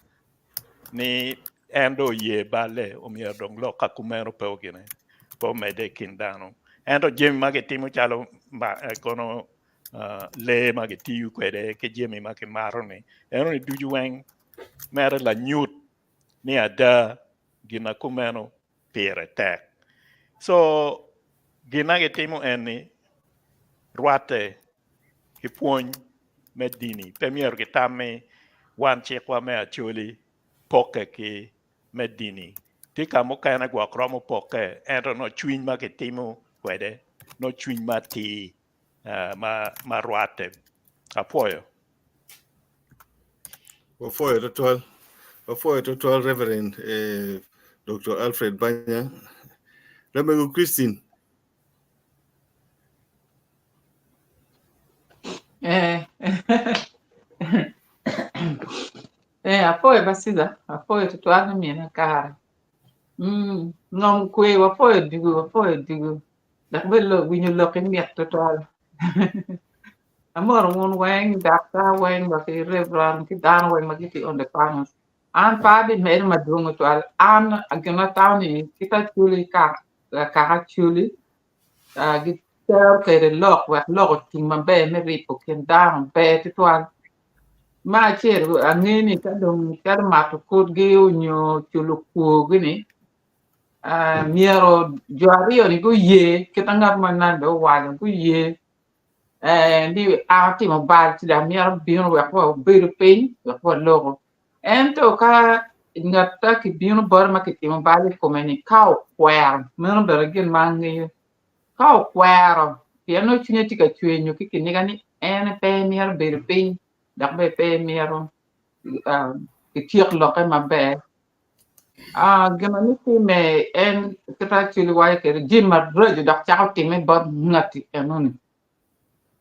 ni en dong oye balle, omyero dong lok ka kumeno pe ogine, pe omedde i kin dano. Ento jami ma gitimo calo kono lee ma gitiyo kwede ki jami ma kimato-ni, enoni ducu weng mere lanyut ni ada gin ma kumeno pire tek. So gin ma gitimo eni rwatte ki pwony me dini. Pe myero gitam ni wan cikwa me Acholi pokke ki me dini. Tye ka mukene gwok romo pokke ento nongo cwiny ma kitimo kwede nongo cwiny ma atir ma rwatte. Apwoyo. Wapwoyo twatwal. Wapwoyo twatwal Reverend eh, Dr. Alfred Banya. Lamego Christine. Eh. eh, apoyo basiza, apoyo tutwal ni mina kare. Mm, ngom kwe wapoyo dugu, wapoyo dugu. Dok bene lok winyo lok mit tutwal. Amoro wun weng, daktar weng wa ki Reverend ki dano weng ma gitye on the panel. An pe abimedo madwong tutwal. An gin ma atamo ni kit acoli kaka acoli gitero kwede lok wek lok otum maber me ribo kin dano ber tutwal. Me acel angeyo ni ka dong calo mato kutgi onyo culo kwogi ni myero jo aryo-ni guye kit ma ngat mo nande owaco guye ni an atimo bal ci dong amito bino wek wabedo piny wek waloko ento ka ngat ma kibino bote ma kitimo bal i kome-ni ka okwero meno bene gin ma angeyo ka okwero pien nongo cwinye tye ka cwer nyo ki kiniga ni en pe emito bedo piny dok bene pe emito kityek lokke maber Gin ma nitimme en kit ma Acholi waco kwede jami maraco dok cako timme bot ngati enoni.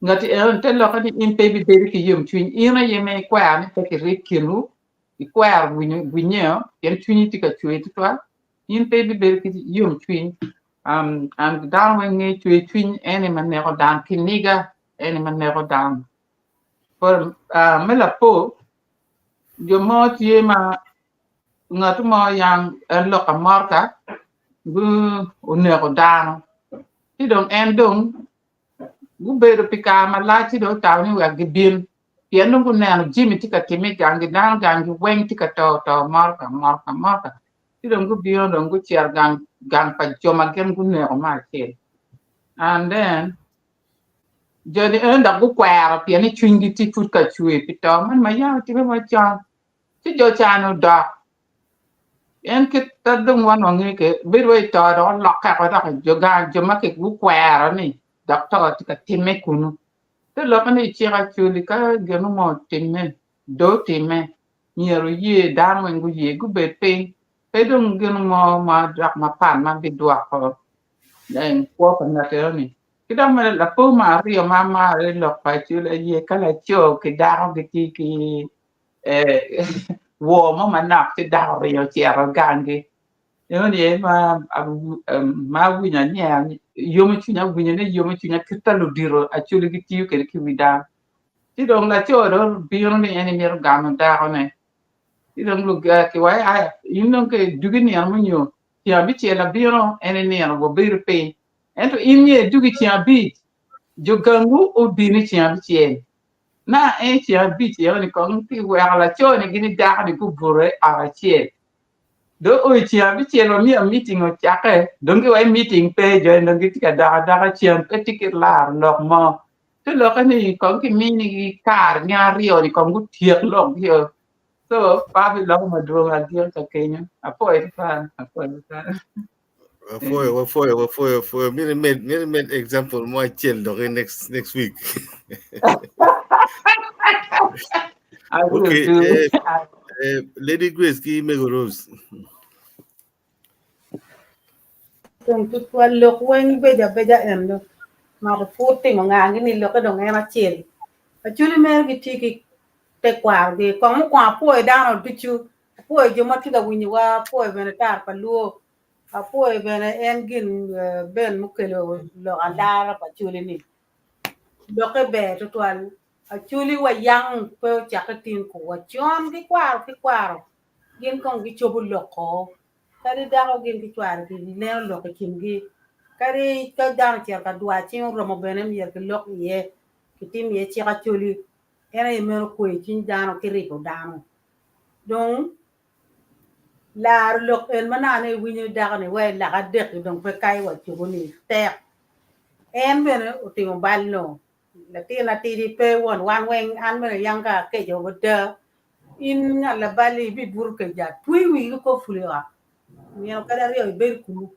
Ngati enoni te lokke ni in pe ibibedo ki yomcwiny in aye ma ikwero ni pe kirib kinwu ikwero winyeo pien cwinyi tye ka cwer tutwal in pe ibibedo ki yomcwiny and dano weng ngeyo cwer cwiny en aye ma neko dano kiniga en aye ma neko dano. Me lapor jo mo tye ma ngat mo yang en lok amorka oneko dano ci dong en dong gubedo pi kare malac ci dong otamo ni wek gibin pien dong guneno jami tye ka timme i ganggi dano ganggi weng tye ka to to morka morka morka ci dong gubino dong gucito gang pa jo ma gin guneko me acel and then Jo-ni eno dok gukwero pien ni cwinygi tye pud ka cwer pi to man ma yam otimme macon. Ci jo ca-ni odok. En kit ma dong wan wangeyo kwede, bedo wai to dok olokke oko dok jo gang jo ma gukwero-ni dok to tye ka timme kunu. Te lokke ni icik acoli ka gin mo otimme, do otimme, myero oye dano weng guye gubed piny pe dong gin mo ma dok mapat ma bidwoko kwo pa ngat eno-ni. Ki dok mere lapor me aryo ma amaro i lok pa Acholi aye ka laco ki dako gitye ki woo mo manok ci dako oringo ocito ganggi. Enoni aye ma awinyo anyer yomo cwinya awinyo ni yomo cwinya kit ma ludito Acholi gitiyo kwede ki wi dano. Ci dong laco dong obino ni en emito gamo dakone ci dong kiwaco aya in dong dugi nino mo nyo ceng abicel abino en enino wabedo piny Ento in myero idug i ceng abic, jo gangwu obin i ceng abicel. Na en i ceng abic eno-ni kong kiweko laco-ni gin ki dako-ni gubuto i ot acel. Dong o i ceng abicel ma myero miting ocakke, dong giwaco ni miting pe, jo-ni dong gitye ka dok adoka cen, pe tye ki laro lok mo. Te lokke ni kong kiminigi kare gin aryo-ni kong gutyek lokgio. So, pe abiloko madwong agik ka kenyo. Apwoyo tutwal, apwoyo tutwal. Wafoyo, wafoyo, wafoyo, wafoyo. Miri med, miri med example mo achiel doki next next week. I will Okay, do. Lady Grace ki Mego Rose. Dong tutwal lok weng bedo abeja eno mako pud timo nga gini lokke dong en acel. Acholi mere gitye ki tekwarogi. Kong mukwongo apwoyo dano ducu, apwoyo jo ma tye ka winyowa, apwoyo bene tar pa luo, apwoyo bene en gin Ben mukelo lok alara pa Acholi-ni. Lokke ber tutwal. Acholi wa yang pe ocakke tin ku wa con ki kwaro ki kwaro gin kong gicobo loko Kadi dako gin ki cware gineno lok i kingi. Kadi ka dano ocito ka dwar cing oromo bene myero kilok iye, kitim iye cik acoli. En aye meno kweyo cwiny dano ki ribo dano. Dong laro lok en ma naka ni iwinyo ni dako-ni wai laka adek-ki dong pe kayo wa cogo-ni tek. En bene otimo bal no. Latin atidi pe won wan weng an bene yang ka akeco ada In ngat labal-li ibibuto keca, twe wii ki kor pul i ot nino kadi aryo ibedo kunu.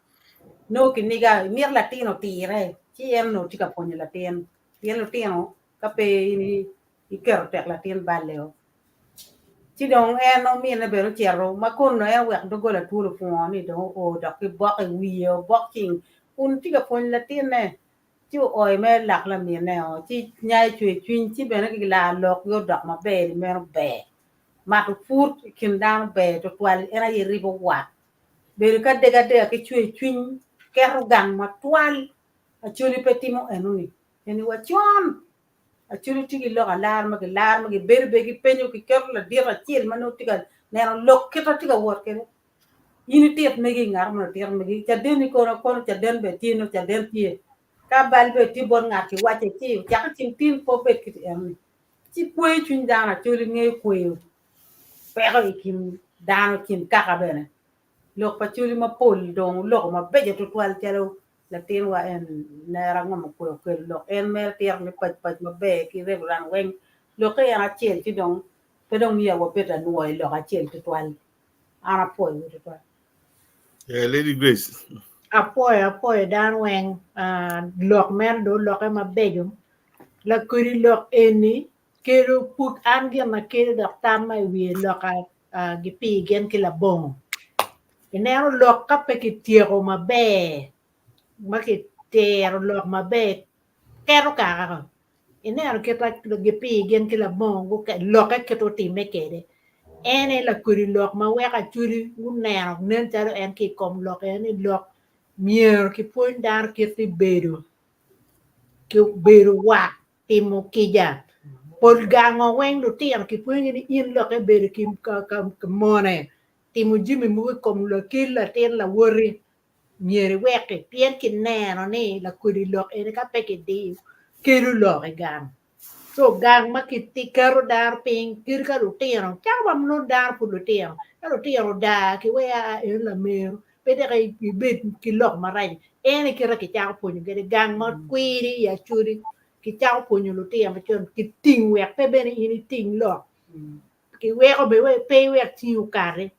Nongo kiniga, imito latin otire, ci en onongo tye ka pwonyo latin, pien lutino ka pe in iketo tek latin balle-o. Ci dong en omine bene ocito ma kono en oweko doggola twolo opungo ni dong oo dok ki bok i wiye obok cing kun tye ka pwonyo latinne. Ci ooyo mere lak laminne-o, ci nyayo cwercwiny, ci bene gilar lokgi odok maber ni meno ber. Mato put i kin dano ber twatwal, en aye ribo wat. Bedo ki adegadega ki cwercwiny keto gang matwal. Acholi pe timo enoni. Eni wa con, Acholi tye ki lok alar ma gilaro ma gibedo bene gipenyo giketo ladit acel ma nongo tye ka neno lok kite tye ka wot kwede. In itit megi, ngat moni otito megi, cadenni kono kono caden bene tye nongo caden tye, ka bal bene tye bot ngat kiwacce ci ocako cing tin pe obed kit enoni. Ci kweyo cwiny dano Acholi ngeyo kweyo peko i kin dano i kin kaka bene. Lok pa Acholi mapol dong oloko mabeco tutwal calo latinwa en nera ngo ma okweyo okelo lok en mere tito ni pac pac maber ki Reverend weng lokke en acel ci dong pe dong myero wabed anwoyo lok acel tutwal. An apwoyo tutwal. Yeah, Lady Grace. Apwoyo apwoyo dano weng ah, lok meno dong olokke mabeco lakodi lok eni kelo pud an gin ma kelo dok tam ma i wiye lok ah, gipii gin ki labongo ineno lok ka pe kityeko maber ma kitero lok maber keto kaka Ineno kit ma gipii gin ki labongo lokke kit otimme kwede. En aye lakodi lok ma weko Acholi guneno nen calo en ki i kom lok en ni lok myero kipwony dano kit me bedo ki bedo wat timo kica. Pol gango weng lutino kipwonyogi ni in lokke bedo ki mone timo jami mogo i kom latin lawoti myero iweki pien kineno ni lakodi lok eni ka pe kidiyo kelo lok i gang. So gang ma kiketo dano piny kadi ka lutino calo ma nongo dano pud lutino ka lutino odaa ki wek aa eno lameru pe dok ibed ki lok marac en aye kite kicako pwonyo kwede gang ma kwiri i Acholi kicako pwonyo lutino macon ki ting wek pe bene in iting lok kiweko bene pe iwek cingi okati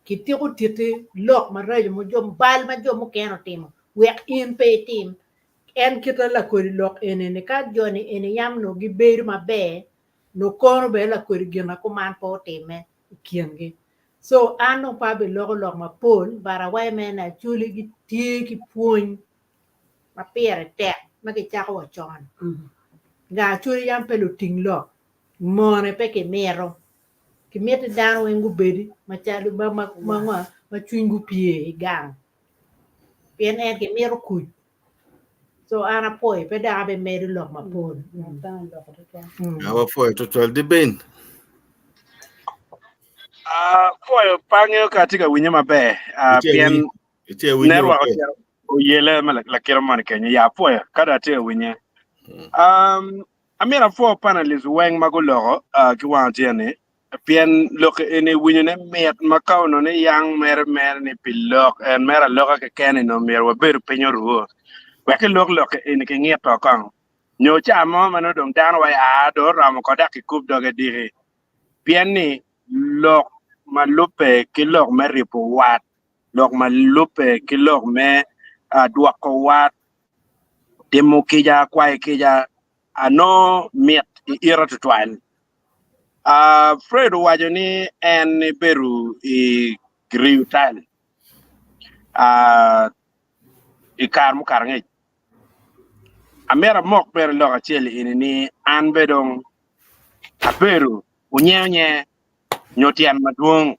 Kitiko titi lok maraco ma jo bal ma jo mukene otimo wek in pe itim. En kite lakodi lok eni-ni ka jo-ni eni yam onongo gibedo maber nongo kono bene lakodi gin ma kuman pe otimme i kingi. So an dong pe abiloko lok mapol but awaco mere ni Acholi gitye ki pwony ma pire tek ma kicako wa con. Nga Acholi yam pe luting lok, mone pe kimito. Kimiti dano weng gubedi macalo ma cwinygi opye i gang pien en kimito kuc. So an apwoyo pe dok abimedo lok mapol. Apwoyo tutwal di Ben. Apwoyo pe angeyo ka atye ka winye maber pien network oyele ma lakite moni kenyo ya apwoyo ka dong atye ka winye. Amito apwo panelist weng ma guloko ki wang acel ni pien lok eni winyo ne mit ma ka onongo ni yang mere mere ni pi lok en mere aloka keken ni nongo myero wabedo piny orwo wek ki lok lok eni ki ngito kong nyo ca mo ma nongo dong dano wa aa dong oromo ko dok ki kub doge diki pien ni lok ma lube ki lok me ribo wat lok ma lube ki lok me dwoko wat Timo kica, kwayo kica anongo mit i ita tutwal. Fred owaco ni en ebedo i Riu Tal. I kare mukato angec. Amito amok bene lok acel eni ni an be dong abedo onye onye nyo tyen madwong.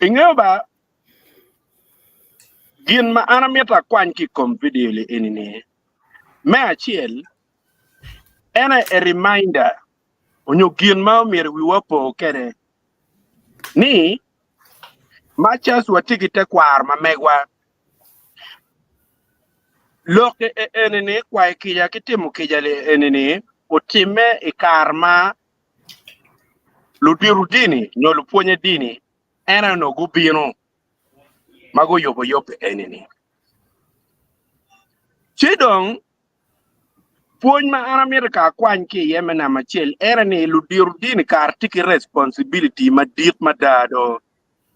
Ingeyo ba gin ma an amito akwany ki i kom vidio li eni ni me acel en aye a reminder onyo gin ma omyero wiwa opo kwede ni much as watye ki tekwaro ma megwa Lok eni-ni, kwayo kica ki timo kica eni-ni otimme i kare ma ludito dini nyo lupwonye dini en aye onongo gubino ma guyubo yub eni-ni. Ci dong pwony ma an amito ka akwany ki iye me namba acel en aye ni ludito dini kare tye ki responsibility madit mada do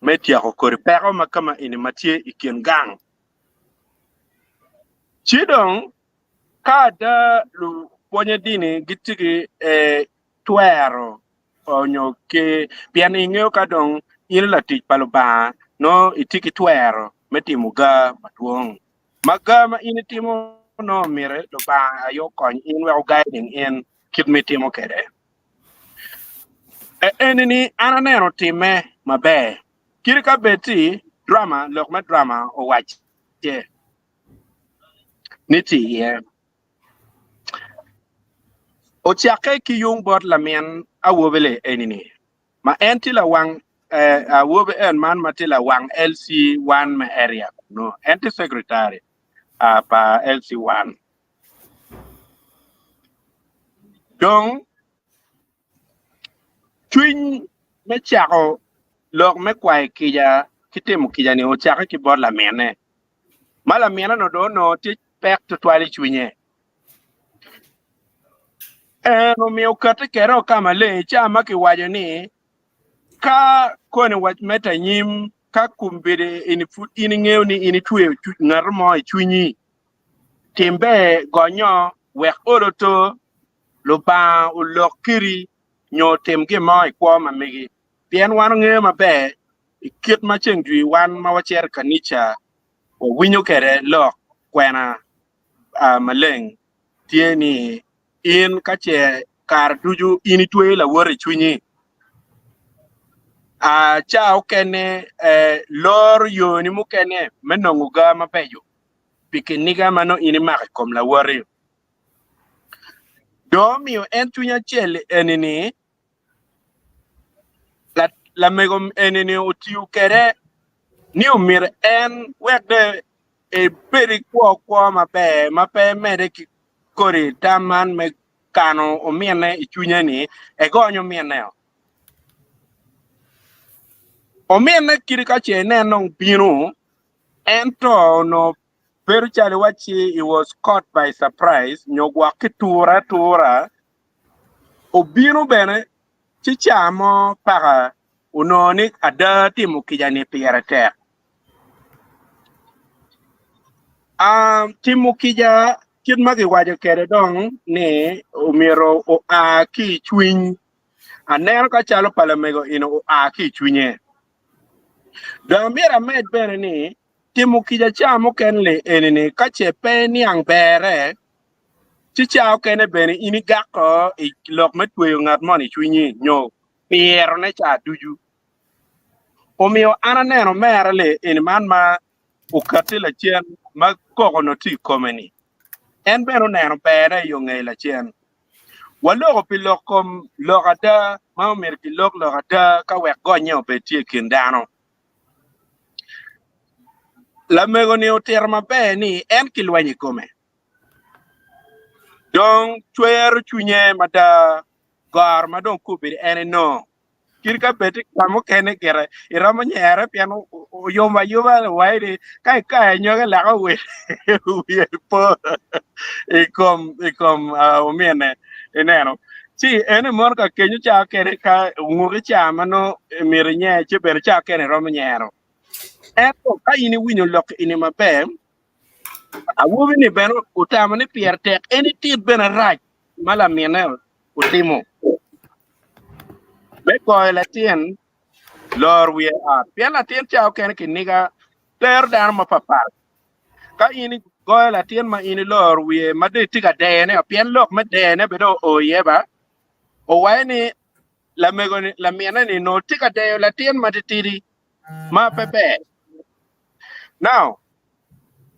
me tyeko kodi peko ma kama eni ma tye i kin gang. Ci dong, ka ada lupwonye dini gitye ki twero nyo ki pien ingeyo ka dong in latic pa Lubanga nongo itye ki twero me timo ga madwong. Ma ga ma in itimo nongo myero Lubanga aye okony in wek oguiding in kit ma itimo kwede. Eni-ni an aneno timme maber. Kadi ka bed ti drama, lok me drama owacce ni tye iye. Ocakke ki yung bot lamin awobe-li eni-ni, ma en tye lawang awobe en man ma tye lawang LC1 me area kunu. En tye secretary pa LC1. Dong cwiny me cako lok me kwayo kica ki timo kica-ni ocakke ki bot laminne, ma laminne-nu dong onongo tye pek tutwal i cwinye. En omiyo okatti kwede ka maleng i cawa ma kiwaco ni, Ka koni wac medde anyim, ka kombeddi eni pud in ingeyo ni in itweyo ngat mo i cwinyi, Tim ber gonyo wek olo to Lubanga olok kiri nyo otim gin mo i kwo ma megi. Pien wan ongeyo maber i kit ma ceng jwi wan ma wacito i kanica wawinyo kwede lok kwena maleng tye ni in ka ce kare ducu in itweyo lawoti i cwinyi, ca okene loro yoni mukene me nongo ga mabeco. pi kiniga ma nongo in imako i kom lawoti. Dong omiyo en cwiny acel eni-ni, lamego eni-ni otiyo kwede ni omyero en wek dong ebed ki kwo kwo maber ma pe emedde ki kodi tam man me kano ominne i cwinye-ni, egony ominne-o. Ominne kadi ka ce inen dong bino Ento onongo bedo calo iwacci he was caught by surprise nyo gwok kiture atura. Obino bene ci ca mo paka onongo ni ada timo kica-ni pire tek. Ah, timo kica kit ma kiwaco kwede dong ni omyero oa ki i cwiny. Aneno ka calo pa lamego eni oa ki i cwinye. Dong myero amed bene ni, timo kica ca mukene-ni eni-ni ka ce pe iniang berre, ci ca okene bene in igako i lok me tweyo ngat moni i cwinyi nyo pirone ca ducu. Omiyo an aneno omera-li eni man ma okatti lacen ma koko-ni tye i kome-ni, en bene oneno berne i yo ngeye lacen. Waloko pi lok kom lok ada ma omyero kilok lok ada ka wek gonye obed tye i kin dano. Lamego-ni otito maber ni en kilwenyo i kome. Dong cwero cwinye mada goro ma dong kobedo en enongo. Kit ka bed ka mukene gire iromo nyere pien oyubo ayuba wai ni ka ikayo anyogi laka owil wiye po i kom i kom omine ineno ci ene mono ka kenyo ca kene ka onguki ca ma nongo myero inyer ci bene ca kene iromo nyero ento ka in iwinyo lok ini maber awobi-ni bene otamo ni pire tek en itit bene rac ma lamine otimo me goyo latin lor wiye ot pien latin ca okene kiniga tero dano mapapat. Ka in igoyo latin ma in iloro wiye ma dong itye ka deyone pien lok me deyone bene dong oo iye ba, owaco ni lamego-ni lamine-ni onongo tye ka deyo latin matitidi ma pe ber. Now,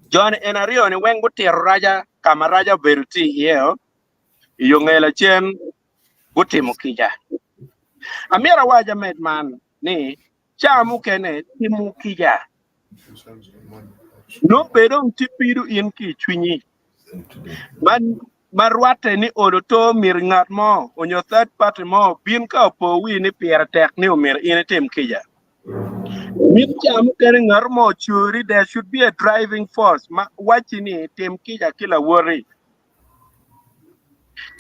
joni en aryo-ni weng gutito raca ka ma raca obedo tye iye i yo nge lacen gutimo kica. Amyero awac amed man ni ca mukene timo kica nongo bed dong tye pido in ki i cwinyi ma ma rwatte ni olo to myero ngat mo onyo third party mo obin ka opo wi ni pire tek ni omyero in itim kica. Mito ca mukene ngat mo ocuri there should be a driving force ma wacci ni tim kica ki lawoti.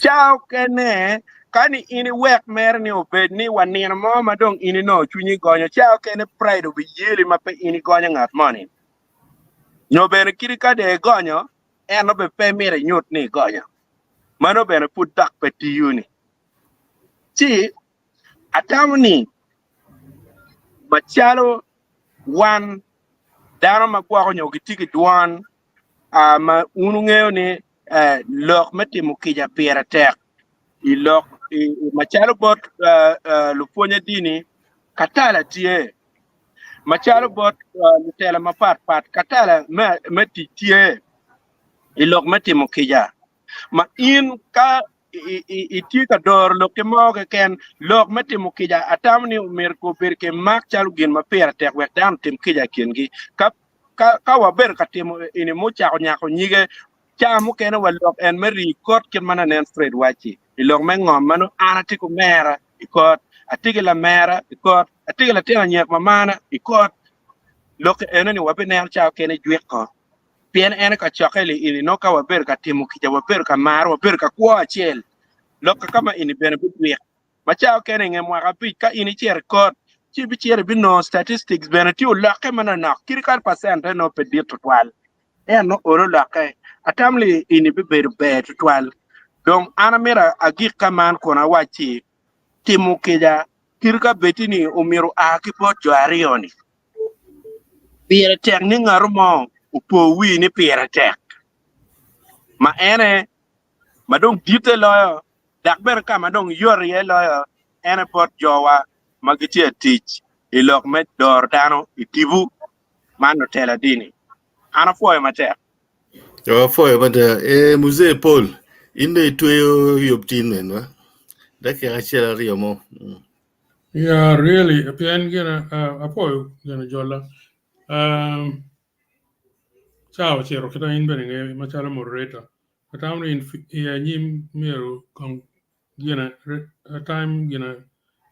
Ca okene ka ni in iwek mere ni obed ni wa nino mo ma dong in inongo cwinyi gonyo, ca okene pride obiyeli ma pe in igonyo ngat moni. Nyo bene kadi ka dong igonyo, ento bene pe myero inyut ni igonyo. Mano bene pud dok pe tiyo-ni. Ci atamo ni macalo wan dano ma gwoko nyo gitye ki dwon ma wun wungeyo ni lok me timo kica pire tek i lok macalo bot lupwonye dini katala tye macalo bot lutela mapat pat katala me tic tye i lok me timo kica ma in ka itye ka doro lokki mo keken lok me timo kica atamo ni omyero obed ki mak calo gin ma pire tek wek dano otim kica i kingi. Ka ka wabedo ka timo eni mucako nyako nyige ca mukene wa lok en me rii kot kit ma nanen Fred wacci i lok me ngom ma nongo an atye ki omera i kot, atye ki lamera i kot, atye ki latin anyek mamana i kot. Lok eno ni wabineno ca okene jwiko pien en kacokke li eni nongo ka wabedo ka timo kica, wabedo ka maro, wabedo ka kwo acel. Lok ka ma eni bene bijwik. Ma ca okene i nge mwaka abic ka in icito i kot, ci ibicito ibinongo statistics bene tye olokke manonok, kadi ka pacente nongo pe dit tutwal, ento nongo olo olokke. Atam li eni bibedo ber tutwal. Dong an amito agik ka man kun awacci timo kica kadi ka bedi ni omyero oa ki bot jo aryo-ni, pire tek ni ngat mo opo wi ni pire tek ma ene ma dong ditte loyo dok bene ka ma dong yot iye loyo ene bot jowa ma gitye ka tic i lok me doro dano i tipo man lutela dini. An apwoyo matek. Yo, apwoyo mada. Eh, Muzee Paul, in dong itweyo yub tin menwa. Dakika acel aryo mo. Yeah, really, pien gin uh, apwoyo gin jolla. Um, ca ocito kita in bene ingeyo macalo moderator. Atamo ni i anyim myero kong gine time gine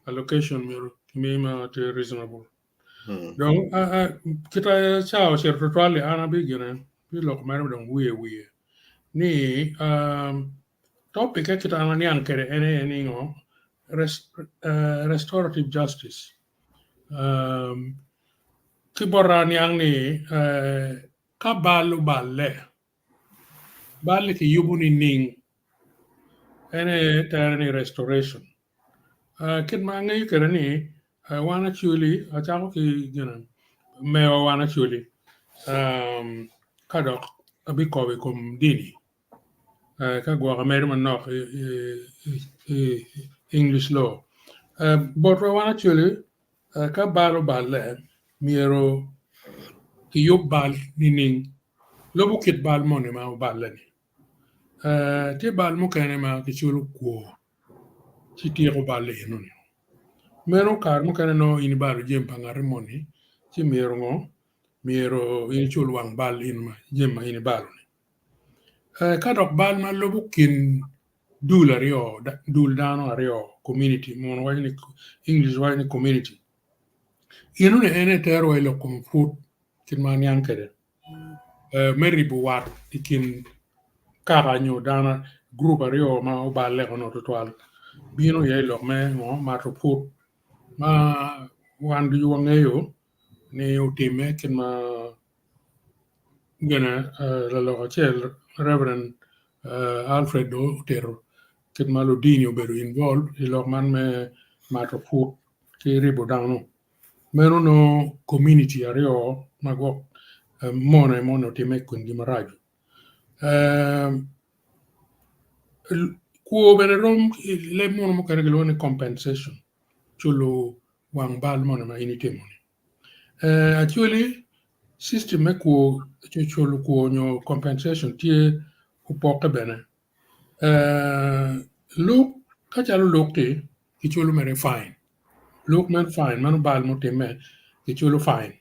allocation myero kimi ma tye reasonable. Dong kita ca ocito tutwal li an abi gine bi loko mere dong wiye wiye ni topic kita an aniang kwede en aye ni ngo restorative justice. Ki bota aniang ni ka bal oballe Bal-li kiyubo nining? En aye tere ni restoration. Kit ma angeyo kwede ni wan Acholi, acako ki gine mewa wan Acholi ka dok abikobo i kom dini ka gwok amedo manok i English law. Botwa wan Acholi ka bal oballe myero kiyub bal nining? Lubo kit bal moni ma oballe-ni. Tye bal mukene ma kiculo kwo ci tyeko bal enoni. Meno kare mukene nongo in ibalo jami pa ngati moni ci myero ngo? Myero in icul wang bal in ma jami ma in ibalo-ni. Ka dok bal ma lubo kin dul aryo, dul dano aryo, community, muno waco ni English waco ni community. Enoni en aye terowa i lok kom put kit ma aniang kwede me ribo wat i kin kaka nyo dano gurup aryo ma oballe kono tutwal bino iye i lok me ngo mato put ma wan ducu wangeyo ni otimme kit ma gine lalok acel Reverend Alfred dong otito kit ma ludini obedo involved i lok man me mato put ki ribo dano. Meno nongo community aryo ma gwok mone ma onongo timme i kingi maraco. Kwo bene rom i leb munu mukene kilwongo ni compensation, culo wang bal moni ma in itimo-ni. Actually system me kwo culo kwo nyo compensation tye opokke bene. Luk ka calo luk-ki kiculo mere fine, luk meno fine meno bal mutimme kiculo fine.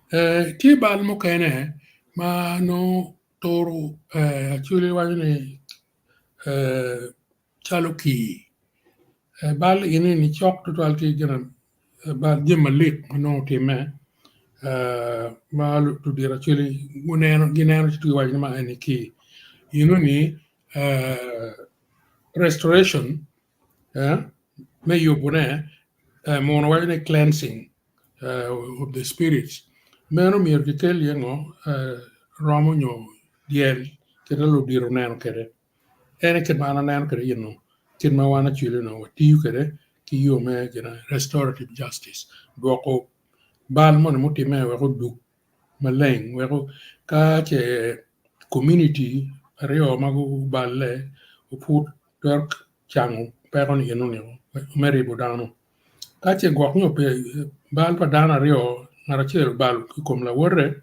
Tye bal mukene ma nongo turu actually iwaco ni calo kii bal eni cok tutwal ki bal jami malik ma nongo otimme ma ludito actually gineno ci giwaco ni man eni kii enoni restoration me yubone muno waco ni cleansing of the spirits meno myero kikel iye ngo romo nyo dyel kit ma ludito oneno kwede. En aye kit ma an aneno kwede eno kit ma wan acwili onongo watiyo kwede ki yo me restorative justice dwoko bal moni mutimme wek odug maleng wek ka ce komuniti aryo ma guballe oput twero cango peko ni eno-ni me ribo dano. Ka ce gwok nyo pe bal pa dano aryo ngat acel obalo i kom lawote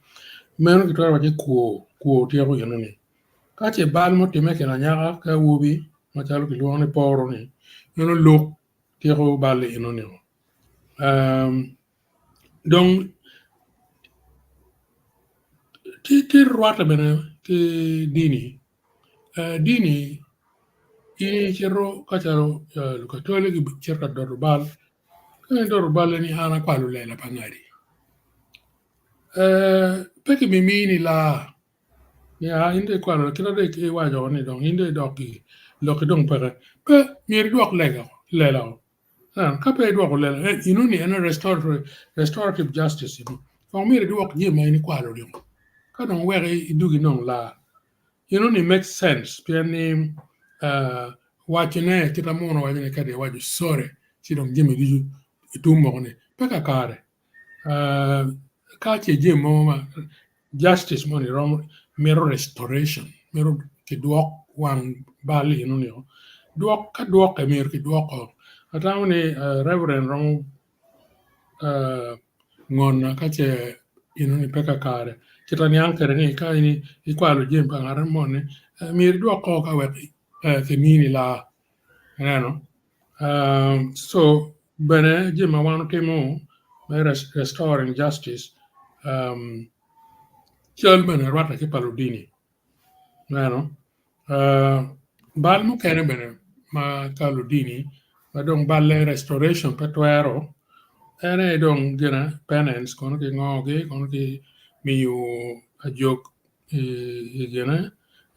meno kitwero waco ni kwo kwo tyeko enoni. Ka ce bal mutimme i kin anyaka ki awobi macalo kilwongo ni poro-ni meno luk tyeko bal-li enoni. Dong tye rwatte bene ki dini Dini in icito ka calo lukatoli gicito ka doto bal ka gidoto balle ni an akwalo lela pa ngadi pe kibimini laa ni aa in dong ikwalo kit ma dong iwaco ni dong in dong idok giri lokki dong peke pe myero idwok lela Ka pe idwoko lela enoni en restorative justice kong myero idwok jami ma in ikwalo ni ka dong wek idug inong laa enoni make sense pien ni wacone kit ma muno waco ni ka dong iwaco sorry ci dong jami ducu tum woko ni pe kakare ka ce jami mo ma justice moni romo mito restoration mito kidwok wang bal enoni o dwok ka dwoke myero kidwoko atamo ni reverend romo ngona ka ce enoni pe kakare kit aniang kwede ni ka in ikwalo jami pa ngat moni myero idwoko ka wek kimini laa ineno so bene jami ma wan watimo me restoring justice cal bene rwatte ki pa ludini ineno bal mukene bene ma ka ludini ma dong balle restoration pe twero en aye dong gine penance kono kingogi kono kimiyo ajog i gine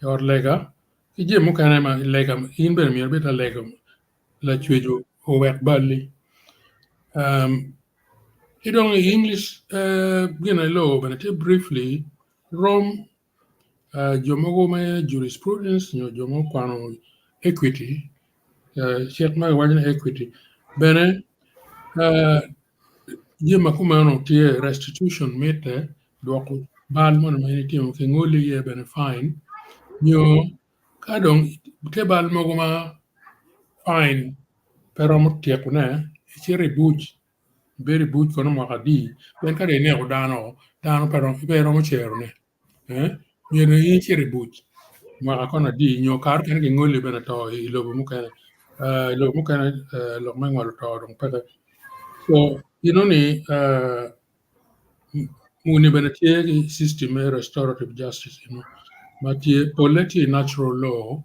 i ot lega ki jami mukene ma lega in bene myero ibed ka lego lacwec owek balli ki dong i English gine law bene tye briefly rom jo mogo me jurisprudence nyo jo ma okwano equity cik ma kiwaco ni equity bene jami ma kumeno tye restitution mitte dwoko bal moni ma in itimo kingoli iye bene fine nyo ka dong tye bal mogo ma fine pe romo tyekone icito i buc ibedo i buc kono mwaka adi pien ka dong ineko dano dano pe romo cerone myero in icit i buc mwaka kono adi nyo kare mukene kingoli bene to i lobo mukene i lobo mukene lok me ngolo to dong peke so enoni muni bene tye ki system me restorative justice eno ma tye polle tye i natural law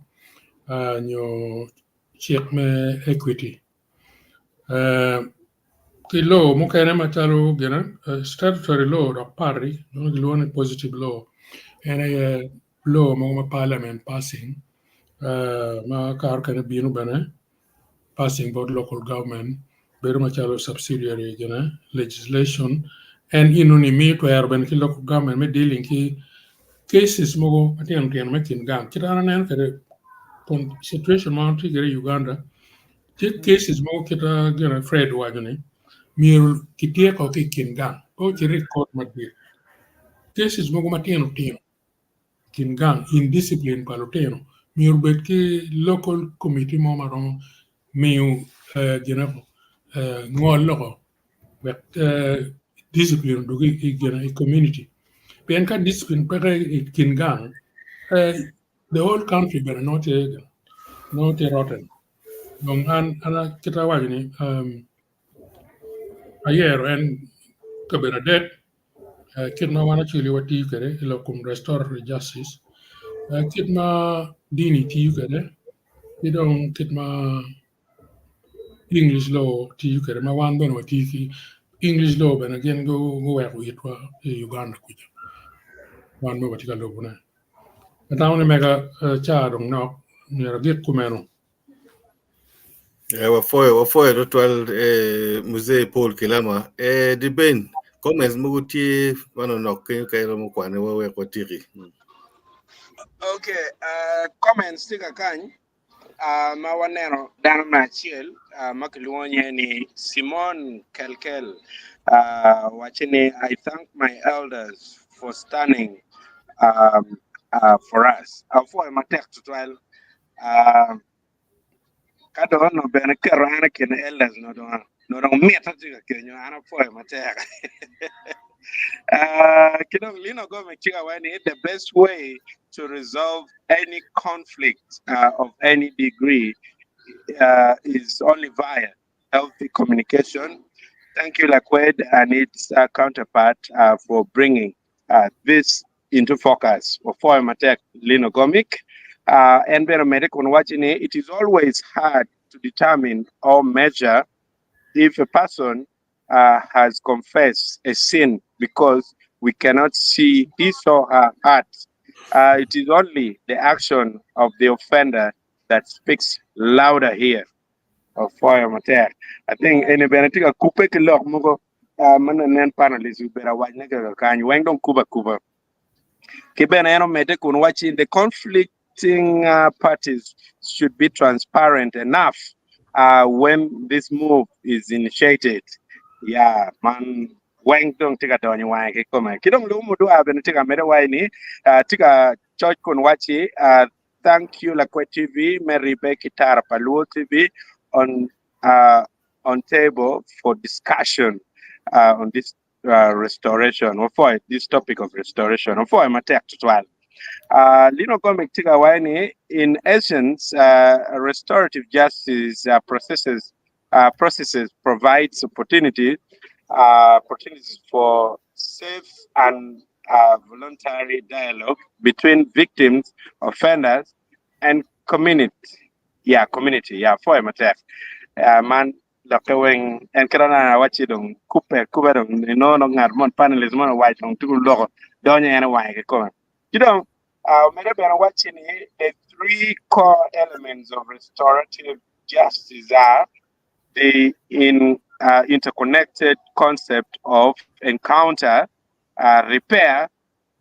nyo cik me equity ki law mukene macalo gine statutory law dok pat-ti ma kilwongo ni positive law en aye law mogo ma parliament passing ma kare mukene bino bene passing bot local government bedo macalo subsidiary gine legislation en enoni miyo twero bene ki local government me dealing ki cases mogo matino tino me kin gang kit ma an aneno kwede situation ma tye kwede i Uganda tye cases mogo kit ma gine Fred owaco ni myero kityeko ki i kin gang pe ocit i court madit. Cases mogo matino tino i kin gang indiscipline pa lutino myero obed ki local committee mo ma romo miyo gine ngol loko wek discipline odwogi i community pien ka discipline peke i kin gang the whole country bene nongo tye nongo tye rotten dong an kit awaco ni ayero en kabedo adek kit ma wan acwali watiyo kwede i lok kom restorative justice kit ma dini tiyo kwede ki dong kit ma English law tiyo kwede ma wan bene watiyo ki English law bene gin guweko itwa i Uganda kuca wan ma watye ka lubone. Atamo ni mega caa dong nok myero agik kumeno. Eh, wafoyo wafoyo tutwal eh, Muzee Paul Kilama. Eh, Diben, comments mogo tye manonok kenyo ka iromo kwane wa wek watiki. Okay, comments tye kakany ma waneno dano me acel ma kilwongo nyinge ni Simon Kelkel waco ni I thank my elders for standing for us. Apwoyo matek tutwal. Ka dong onongo bene keto an i kin elders onongo dong onongo dong mitte tye ka kenyo an apwoyo matek. Ki dong Lino Gomez tye ka waco ni the best way to resolve any conflict of any degree is only via healthy communication. Thank you Lakwed and its counterpart for bringing this into focus. Wapwoyo matek Lino Gomic. En bene omedde kun waco ni it is always hard to determine or measure if a person has confessed a sin because we cannot see his or her heart. It is only the action of the offender that speaks louder here. Wapwoyo matek. I think eni bene tye ka kubbe ki lok mogo ma nen panelist obedo awacne kaka kany weng dong kubo akuba. Ki bene en omedde kun wacci the conflicting parties should be transparent enough when this move is initiated. Yeah, man weng dong tye ka donyo wange kikome. Ki dong lumo dwa bene tye ka medde waci ni tye ka coc kun wacci Thank you Lakwed TV me ribbe ki Tara pa Luo TV on on table for discussion on this restoration wapwoyo this topic of restoration wapwoyo matek tutwal. Lino Gomic tye ka waco ni in essence restorative justice processes processes provides opportunity opportunities for safe and voluntary dialogue between victims, offenders, and community. Yeah, community. Yeah, for matek. Man lokke weng en kit na awacci dong kubbe akuba dong inongo dong ngat mo panelist mo owaco dong tuko loko donyo en i wange kikome. Ci dong omedde bene wacci ni the three core elements of restorative justice are the in interconnected concept of encounter, repair,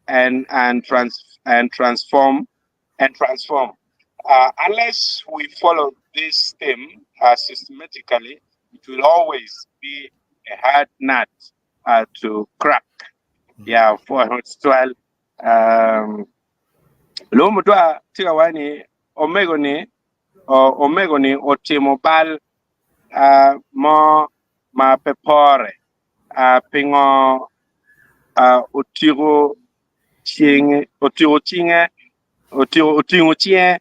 and and trans and transform and transform. Unless we follow this theme systematically, it will always be a hard nut to crack. Yeah, for twelve. Lumo mutwa tye ka waco ni omego ni omego ni otimo bal mo ma pe pore pingo otiko cinge otiko cinge otiko otingo cinge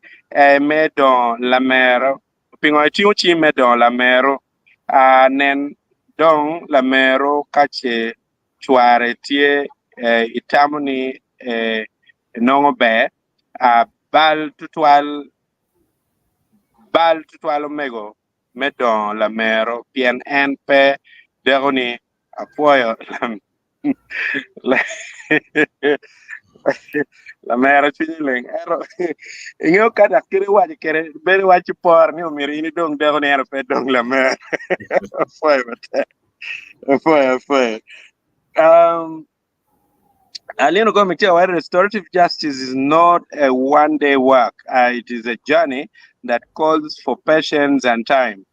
me dongo lamero pingo itingo cingi me dongo lamero nen dong lamero ka ce cware tye itamo ni enongo ber bal tutwal bal tutwal omego me dongo lamero pien en pe deko ni apwoyo lamero cwinye leng ento ingeyo ka dok kit iwaco kwede bedo iwaco pore ni omyero in idong deko ni ento pe dong lamero apwoyo matek apwoyo apwoyo Alino Committee, our restorative justice is not a one day work. It is a journey that calls for patience and time.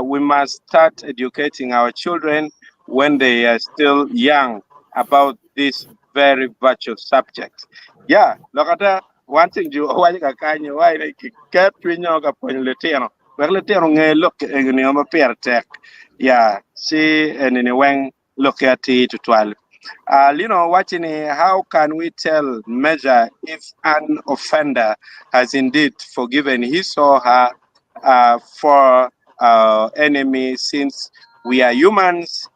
We must start educating our children when they are still young about this very virtuous subject. Yeah, lok ada, one thing ju owaco kakany owaco ni kiket cwinywa ka pwonyo litino wek litino onge lok eni ma pire tek. Yeah, ci eni ni weng lokke atir tutwal. Lino waco ni, How can we tell, measure if an offender has indeed forgiven his or her for our enemy since we are humans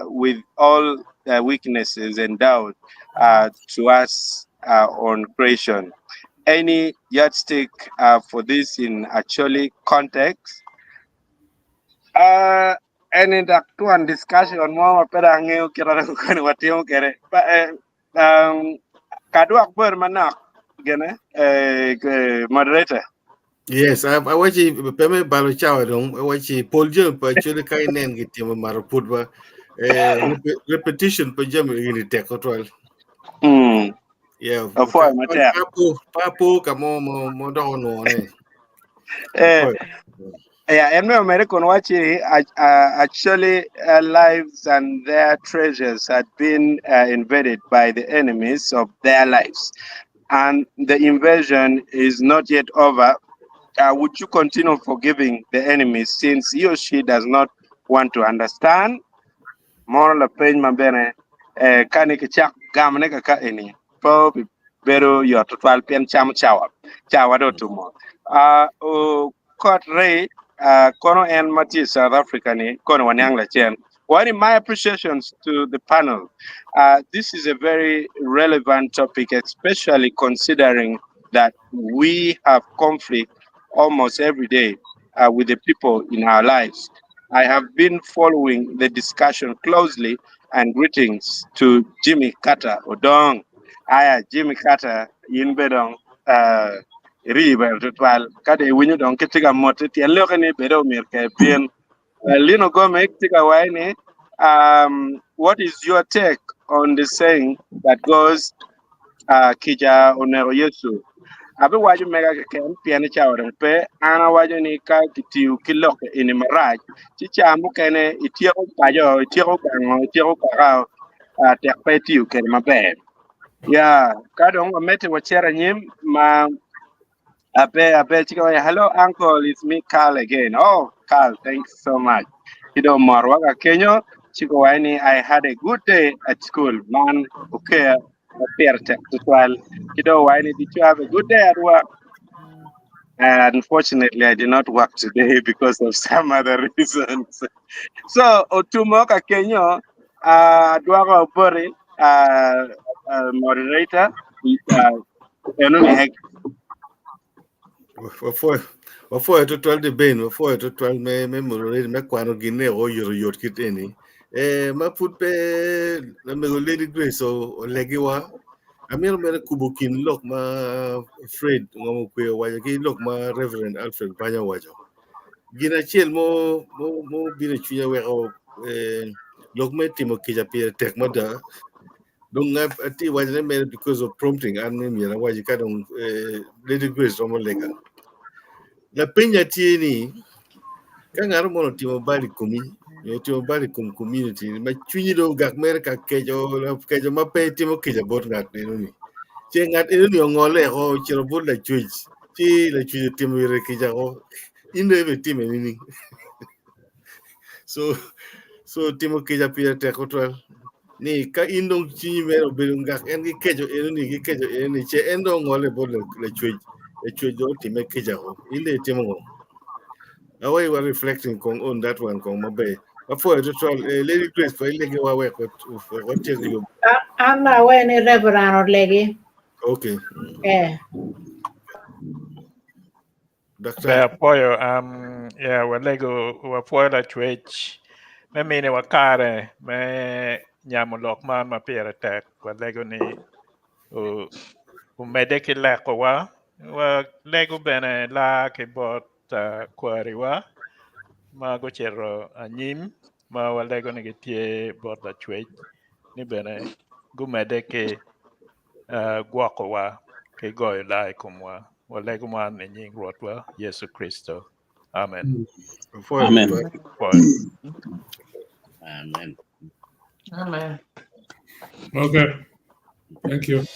with all the weaknesses endowed to us on creation? Any yardstick for this in Acholi context? Eni dok twon discussion mo ma pe dong angeyo kit ma dong koni watimo kwede. Pa, eh, um, kadwok bor manok gene eh, eh, moderator. Yes, awaci pe me balo cawa dong awaci pol jami pa actually ka inen gitimo maro put ba eh, repetition pa jami gini tek tutwal. Yeah. Apwoyo matek. Pa po, pa po ka mo mo mo doko nwone. Eh, yeah, en me omede kun waci actually lives and their treasures had been invaded by the enemies of their lives and the invasion is not yet over. Would you continue forgiving the enemies since he or she does not want to understand? Mono lapeny ma bene ka ni kicak gamone kaka eni pe obibedo yot tutwal pien camo cawa cawa dong otumo. Kot Ray kono en ma tye i South Africa ni kono waniang lacen. Wani my appreciations to the panel. This is a very relevant topic especially considering that we have conflict almost every day with the people in our lives. I have been following the discussion closely and greetings to Jimmy Carter Odong. Aya Jimmy Carter in be dong iri ber tutwal ka dong iwinyo dong kitye ka motti tyen lokke ni bedo omyero ke bin. Lino Gomek tye ka waco ni what is your take on the saying that goes kica oneko Yecu? Abiwaco mega keken pien ni cawa dong pe. An awaco ni ka kitiyo ki lok eni marac, ci ca mukene ityeko paco, ityeko gango, ityeko kaka tek pe itiyo kwede maber. Ya, ka dong wamedde wacito anyim ma abe abe ci kawaco hello uncle it's me Carl again. Oh Carl, thanks so much. Ci dong omorowa ka kenyo ci guwaco ni I had a good day at school. Man okeya ma pire tek tutwal. Ci dong owaco ni did you have a good day at work? Unfortunately, I did not work today because of some other reasons. So, otumo ka kenyo, adwoko boti, moderator, eno ni hek. Wapwoyo tutwal di Ben, wapwoyo tutwal me me moderate me kwano gin ne oyotoyot kit eni. Eh, ma pud pe lamego Lady Grace olegiwa, amito mere kubo kin lok ma Fred Ngomo Kwe owaco ki lok ma Reverend Alfred Banya owaco. Gin acel mo mo mo bino i cwinya weko eh, lok me timo kica pire tek mada. Dong atye waco ne mere because of prompting an me myero awaci ka dong eh, Lady Grace romo lega. Lapenya tye ni ka ngat mo otimo bal i komi nyo otimo bal i kom community ma cwinyi dong ogak mere ka keco keco ma pe itimo kica bot ngat eno-ni ce ngat eno-ni ongole oko ocito bot lacwec ci lacwec otimo ire kica ko in dong ibitime nining? So so timo kica pire tek tutwal ni ka in dong cwinyi mere obedo ngak en ki keco eno-ni ki keco eno-ni ce en dong ongole bot lacwec lacwec dong otime kica ko in dong itimo ngo? Awe wa reflecting kong on that one kong maber. Apwoyo tutwal eh, Lady Grace ko ilegi wa wek watyek yub. An awe ni Reverend olegi. Okay. Eh. Doctor. Ber apwoyo um, yeah, walego wapwoyo lacwec me miniwa kare me nyamo lok man ma pire tek walego ni omedde ki lekowa walego bene laa ki bot kwariwa ma gucito anyim ma walego ni gitye bot lacwec ni bene gumedde ki gwokowa ki goyo laa i komwa. Walego man i nying Rwotwa Yecu Kricito. Amen. Amen. Amen. Amen. Okay. Thank you.